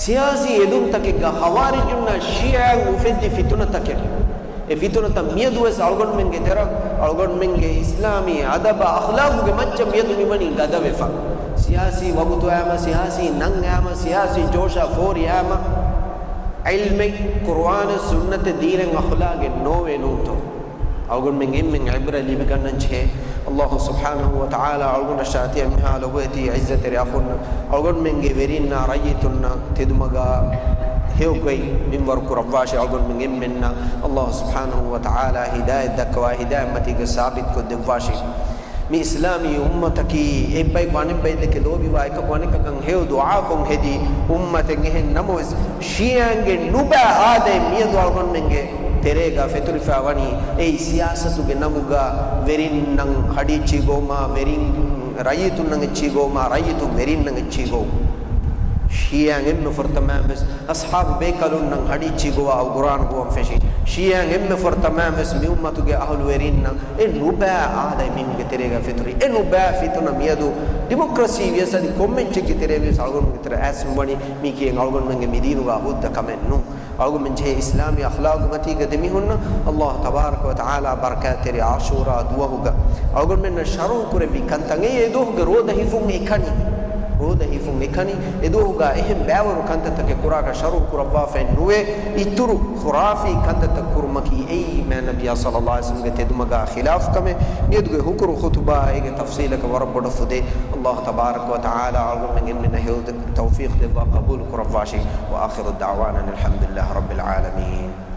ސިޔާސީ އެދުންތަކެއްގަ ޚަވާރިޖުންނާ ޝިޔަޢައިން އުފެއްދި ފިތުނަތަކެއް. އެ ފިތުނަތައް މިއަދު ވެސް އަޅުގަނޑުމެންގެ ތެރެ، އަޅުގަނޑުމެންގެ އިސްލާމީ އަދަބާ އަޚްލާޤުގެ މައްޗަށް މިއަދު މިވަނީ ގަދަވެފަ. ސިޔާސީ ވަގުތު އައިމަ، ސިޔާސީ ނަން އައިމަ، ސިޔާސީ ޖޯޝާ ފޯރި އައިމަ، ޢިލްމެއް، ޤުރުއާނެއް، ސުންނަތެއް، ދީނެއް، އަޚްލާގެއް ނޯވޭ ނޫންތޯ؟ އަޅުގަނޑުމެން އެންމެން ޢިބްރަތް ލިބިގަންނަން ޖެހޭ. ﷲ ސުބްޙާނަހޫ ވަތަޢާލާ އަޅުގަނޑަށާ ތިޔަ މިހާ ލޮބުވެތި ޢިއްޒަތްތެރި އަޚުންނަށް، އަޅުގަނޑުމެންގެ ވެރިންނާ ރައްޔިތުންނަށް ތެދުމަގާ ހެޔޮގޮތް މިންވަރު ކުރައްވާށި. އަޅުގަނޑުމެން އެންމެންނަށް ﷲ ސުބްޙާނަހޫ ވަތަޢާލާ ހިދާޔަތް ދައްކަވާ، ހިދާޔަތްމަތީގަ ސާބިތުކޮށް ދެއްވާށި. މި އިސްލާމީ އުއްމަތަކީ އެއްބަޔަކު އަނެއްބައި ދެކެ ލޯބިވާ، އެކަކު އަނެކަކަށް ހެޔޮ ދުޢާކޮށް ހެދި އުއްމަތެއް. އެހެން ނަމަވެސް، ޝީޢައިންގެ ނުބައި އާދައެއް މިއަދު އަޅުގަނޑުމެންގެ ތެރޭގަ ފެތުރިފަ ވަނީ. އެއީ ސިޔާސަތުގެ ނަމުގަ ވެރިންނަށް ހަޑި އެއްޗިހި ގޮވުމާ، ވެރިން ރައްޔިތުންނަށް އެއްޗިހި ގޮވުމާ، ރައްޔިތުން ވެރިންނަށް އެއްޗިހި ގޮވުން. ޝީޢައިން އެންމެ ފުރަތަމައިން ވެސް އަޞްޙާބު ބޭކަލުންނަށް ހަޑި އެއްޗިހި ގޮވާ ގުރާން ގޮވަން ފެށި. ޝީޢައިން އެންމެ ފުރަތަމައިން ވެސް މި އުއްމަތުގެ އަހުލުވެރިންނަށް އެ ނުބައި އާދައެއް މީހުންގެ ތެރޭގަ ފެތުރި. އެ ނުބައި ފިތުނަ މިއަދު ޑިމޮކްރަސީ ވިޔަސް އަދި ކޮންމެ އެއްޗެއްގެ ތެރޭ ވިޔަސް އަޅުގަނޑުގެ ތެރެ އައިސް މިވަނީ. މީކީ އަޅުގަނޑުމެންގެ މި ދީނުގަ ހުއްދަ ކަމެއް ނޫން. އަޅުގަނޑުމެން ޖެހޭ އިސްލާމީ އަޚްލާގު މަތީގަ ދެމިހުންނަ ﷲ ތަބާރަކަ ވަ ތަޢާލާ ބަރަކާތްތެރި ޢާޝޫރާ ދުވަހުގަ އަޅުގަނޑުމެންނަށް ޝަރުޢު ކުރެއްވި ކަންތައް. އެ ދުވަހުގެ ރޯދަ ހިފުން އެކަނި، ރޯދަ ހިފުން އެކަނި. އެ ދުވަހުގަ އެހެން ބައިވަރު ކަންތައްތަކެއް ކުރާކަށް ޝަރުޢު ކުރައްވާފައެއް ނުވޭ. އިތުރު ޚުރާފީ ކަންތައްތައް ކުރުމަކީ އެއީ މާތް ނަބިއްޔާ ޞައްލައްލާހު ޢަލައިހި ވަސައްލަމްގެ ތެދުމަގާ ޚިލާފު ކަމެއް. މިއަދުގެ ހުކުރު ޚުޠުބާ އޭގެ ތަފްޞީލަކަށް ވަރަށް ބޮޑަށް ފުދޭ. ﷲ ތަބާރަކަ ވަ ތަޢާލާ އަޅުގަނޑުމެން އެންމެންނަށް ހެޔޮ ތައުފީޤު ދެއްވާ ޤަބޫލު ކުރައްވާށި. وآخر دعوانا أن الحمد لله رب العالمين.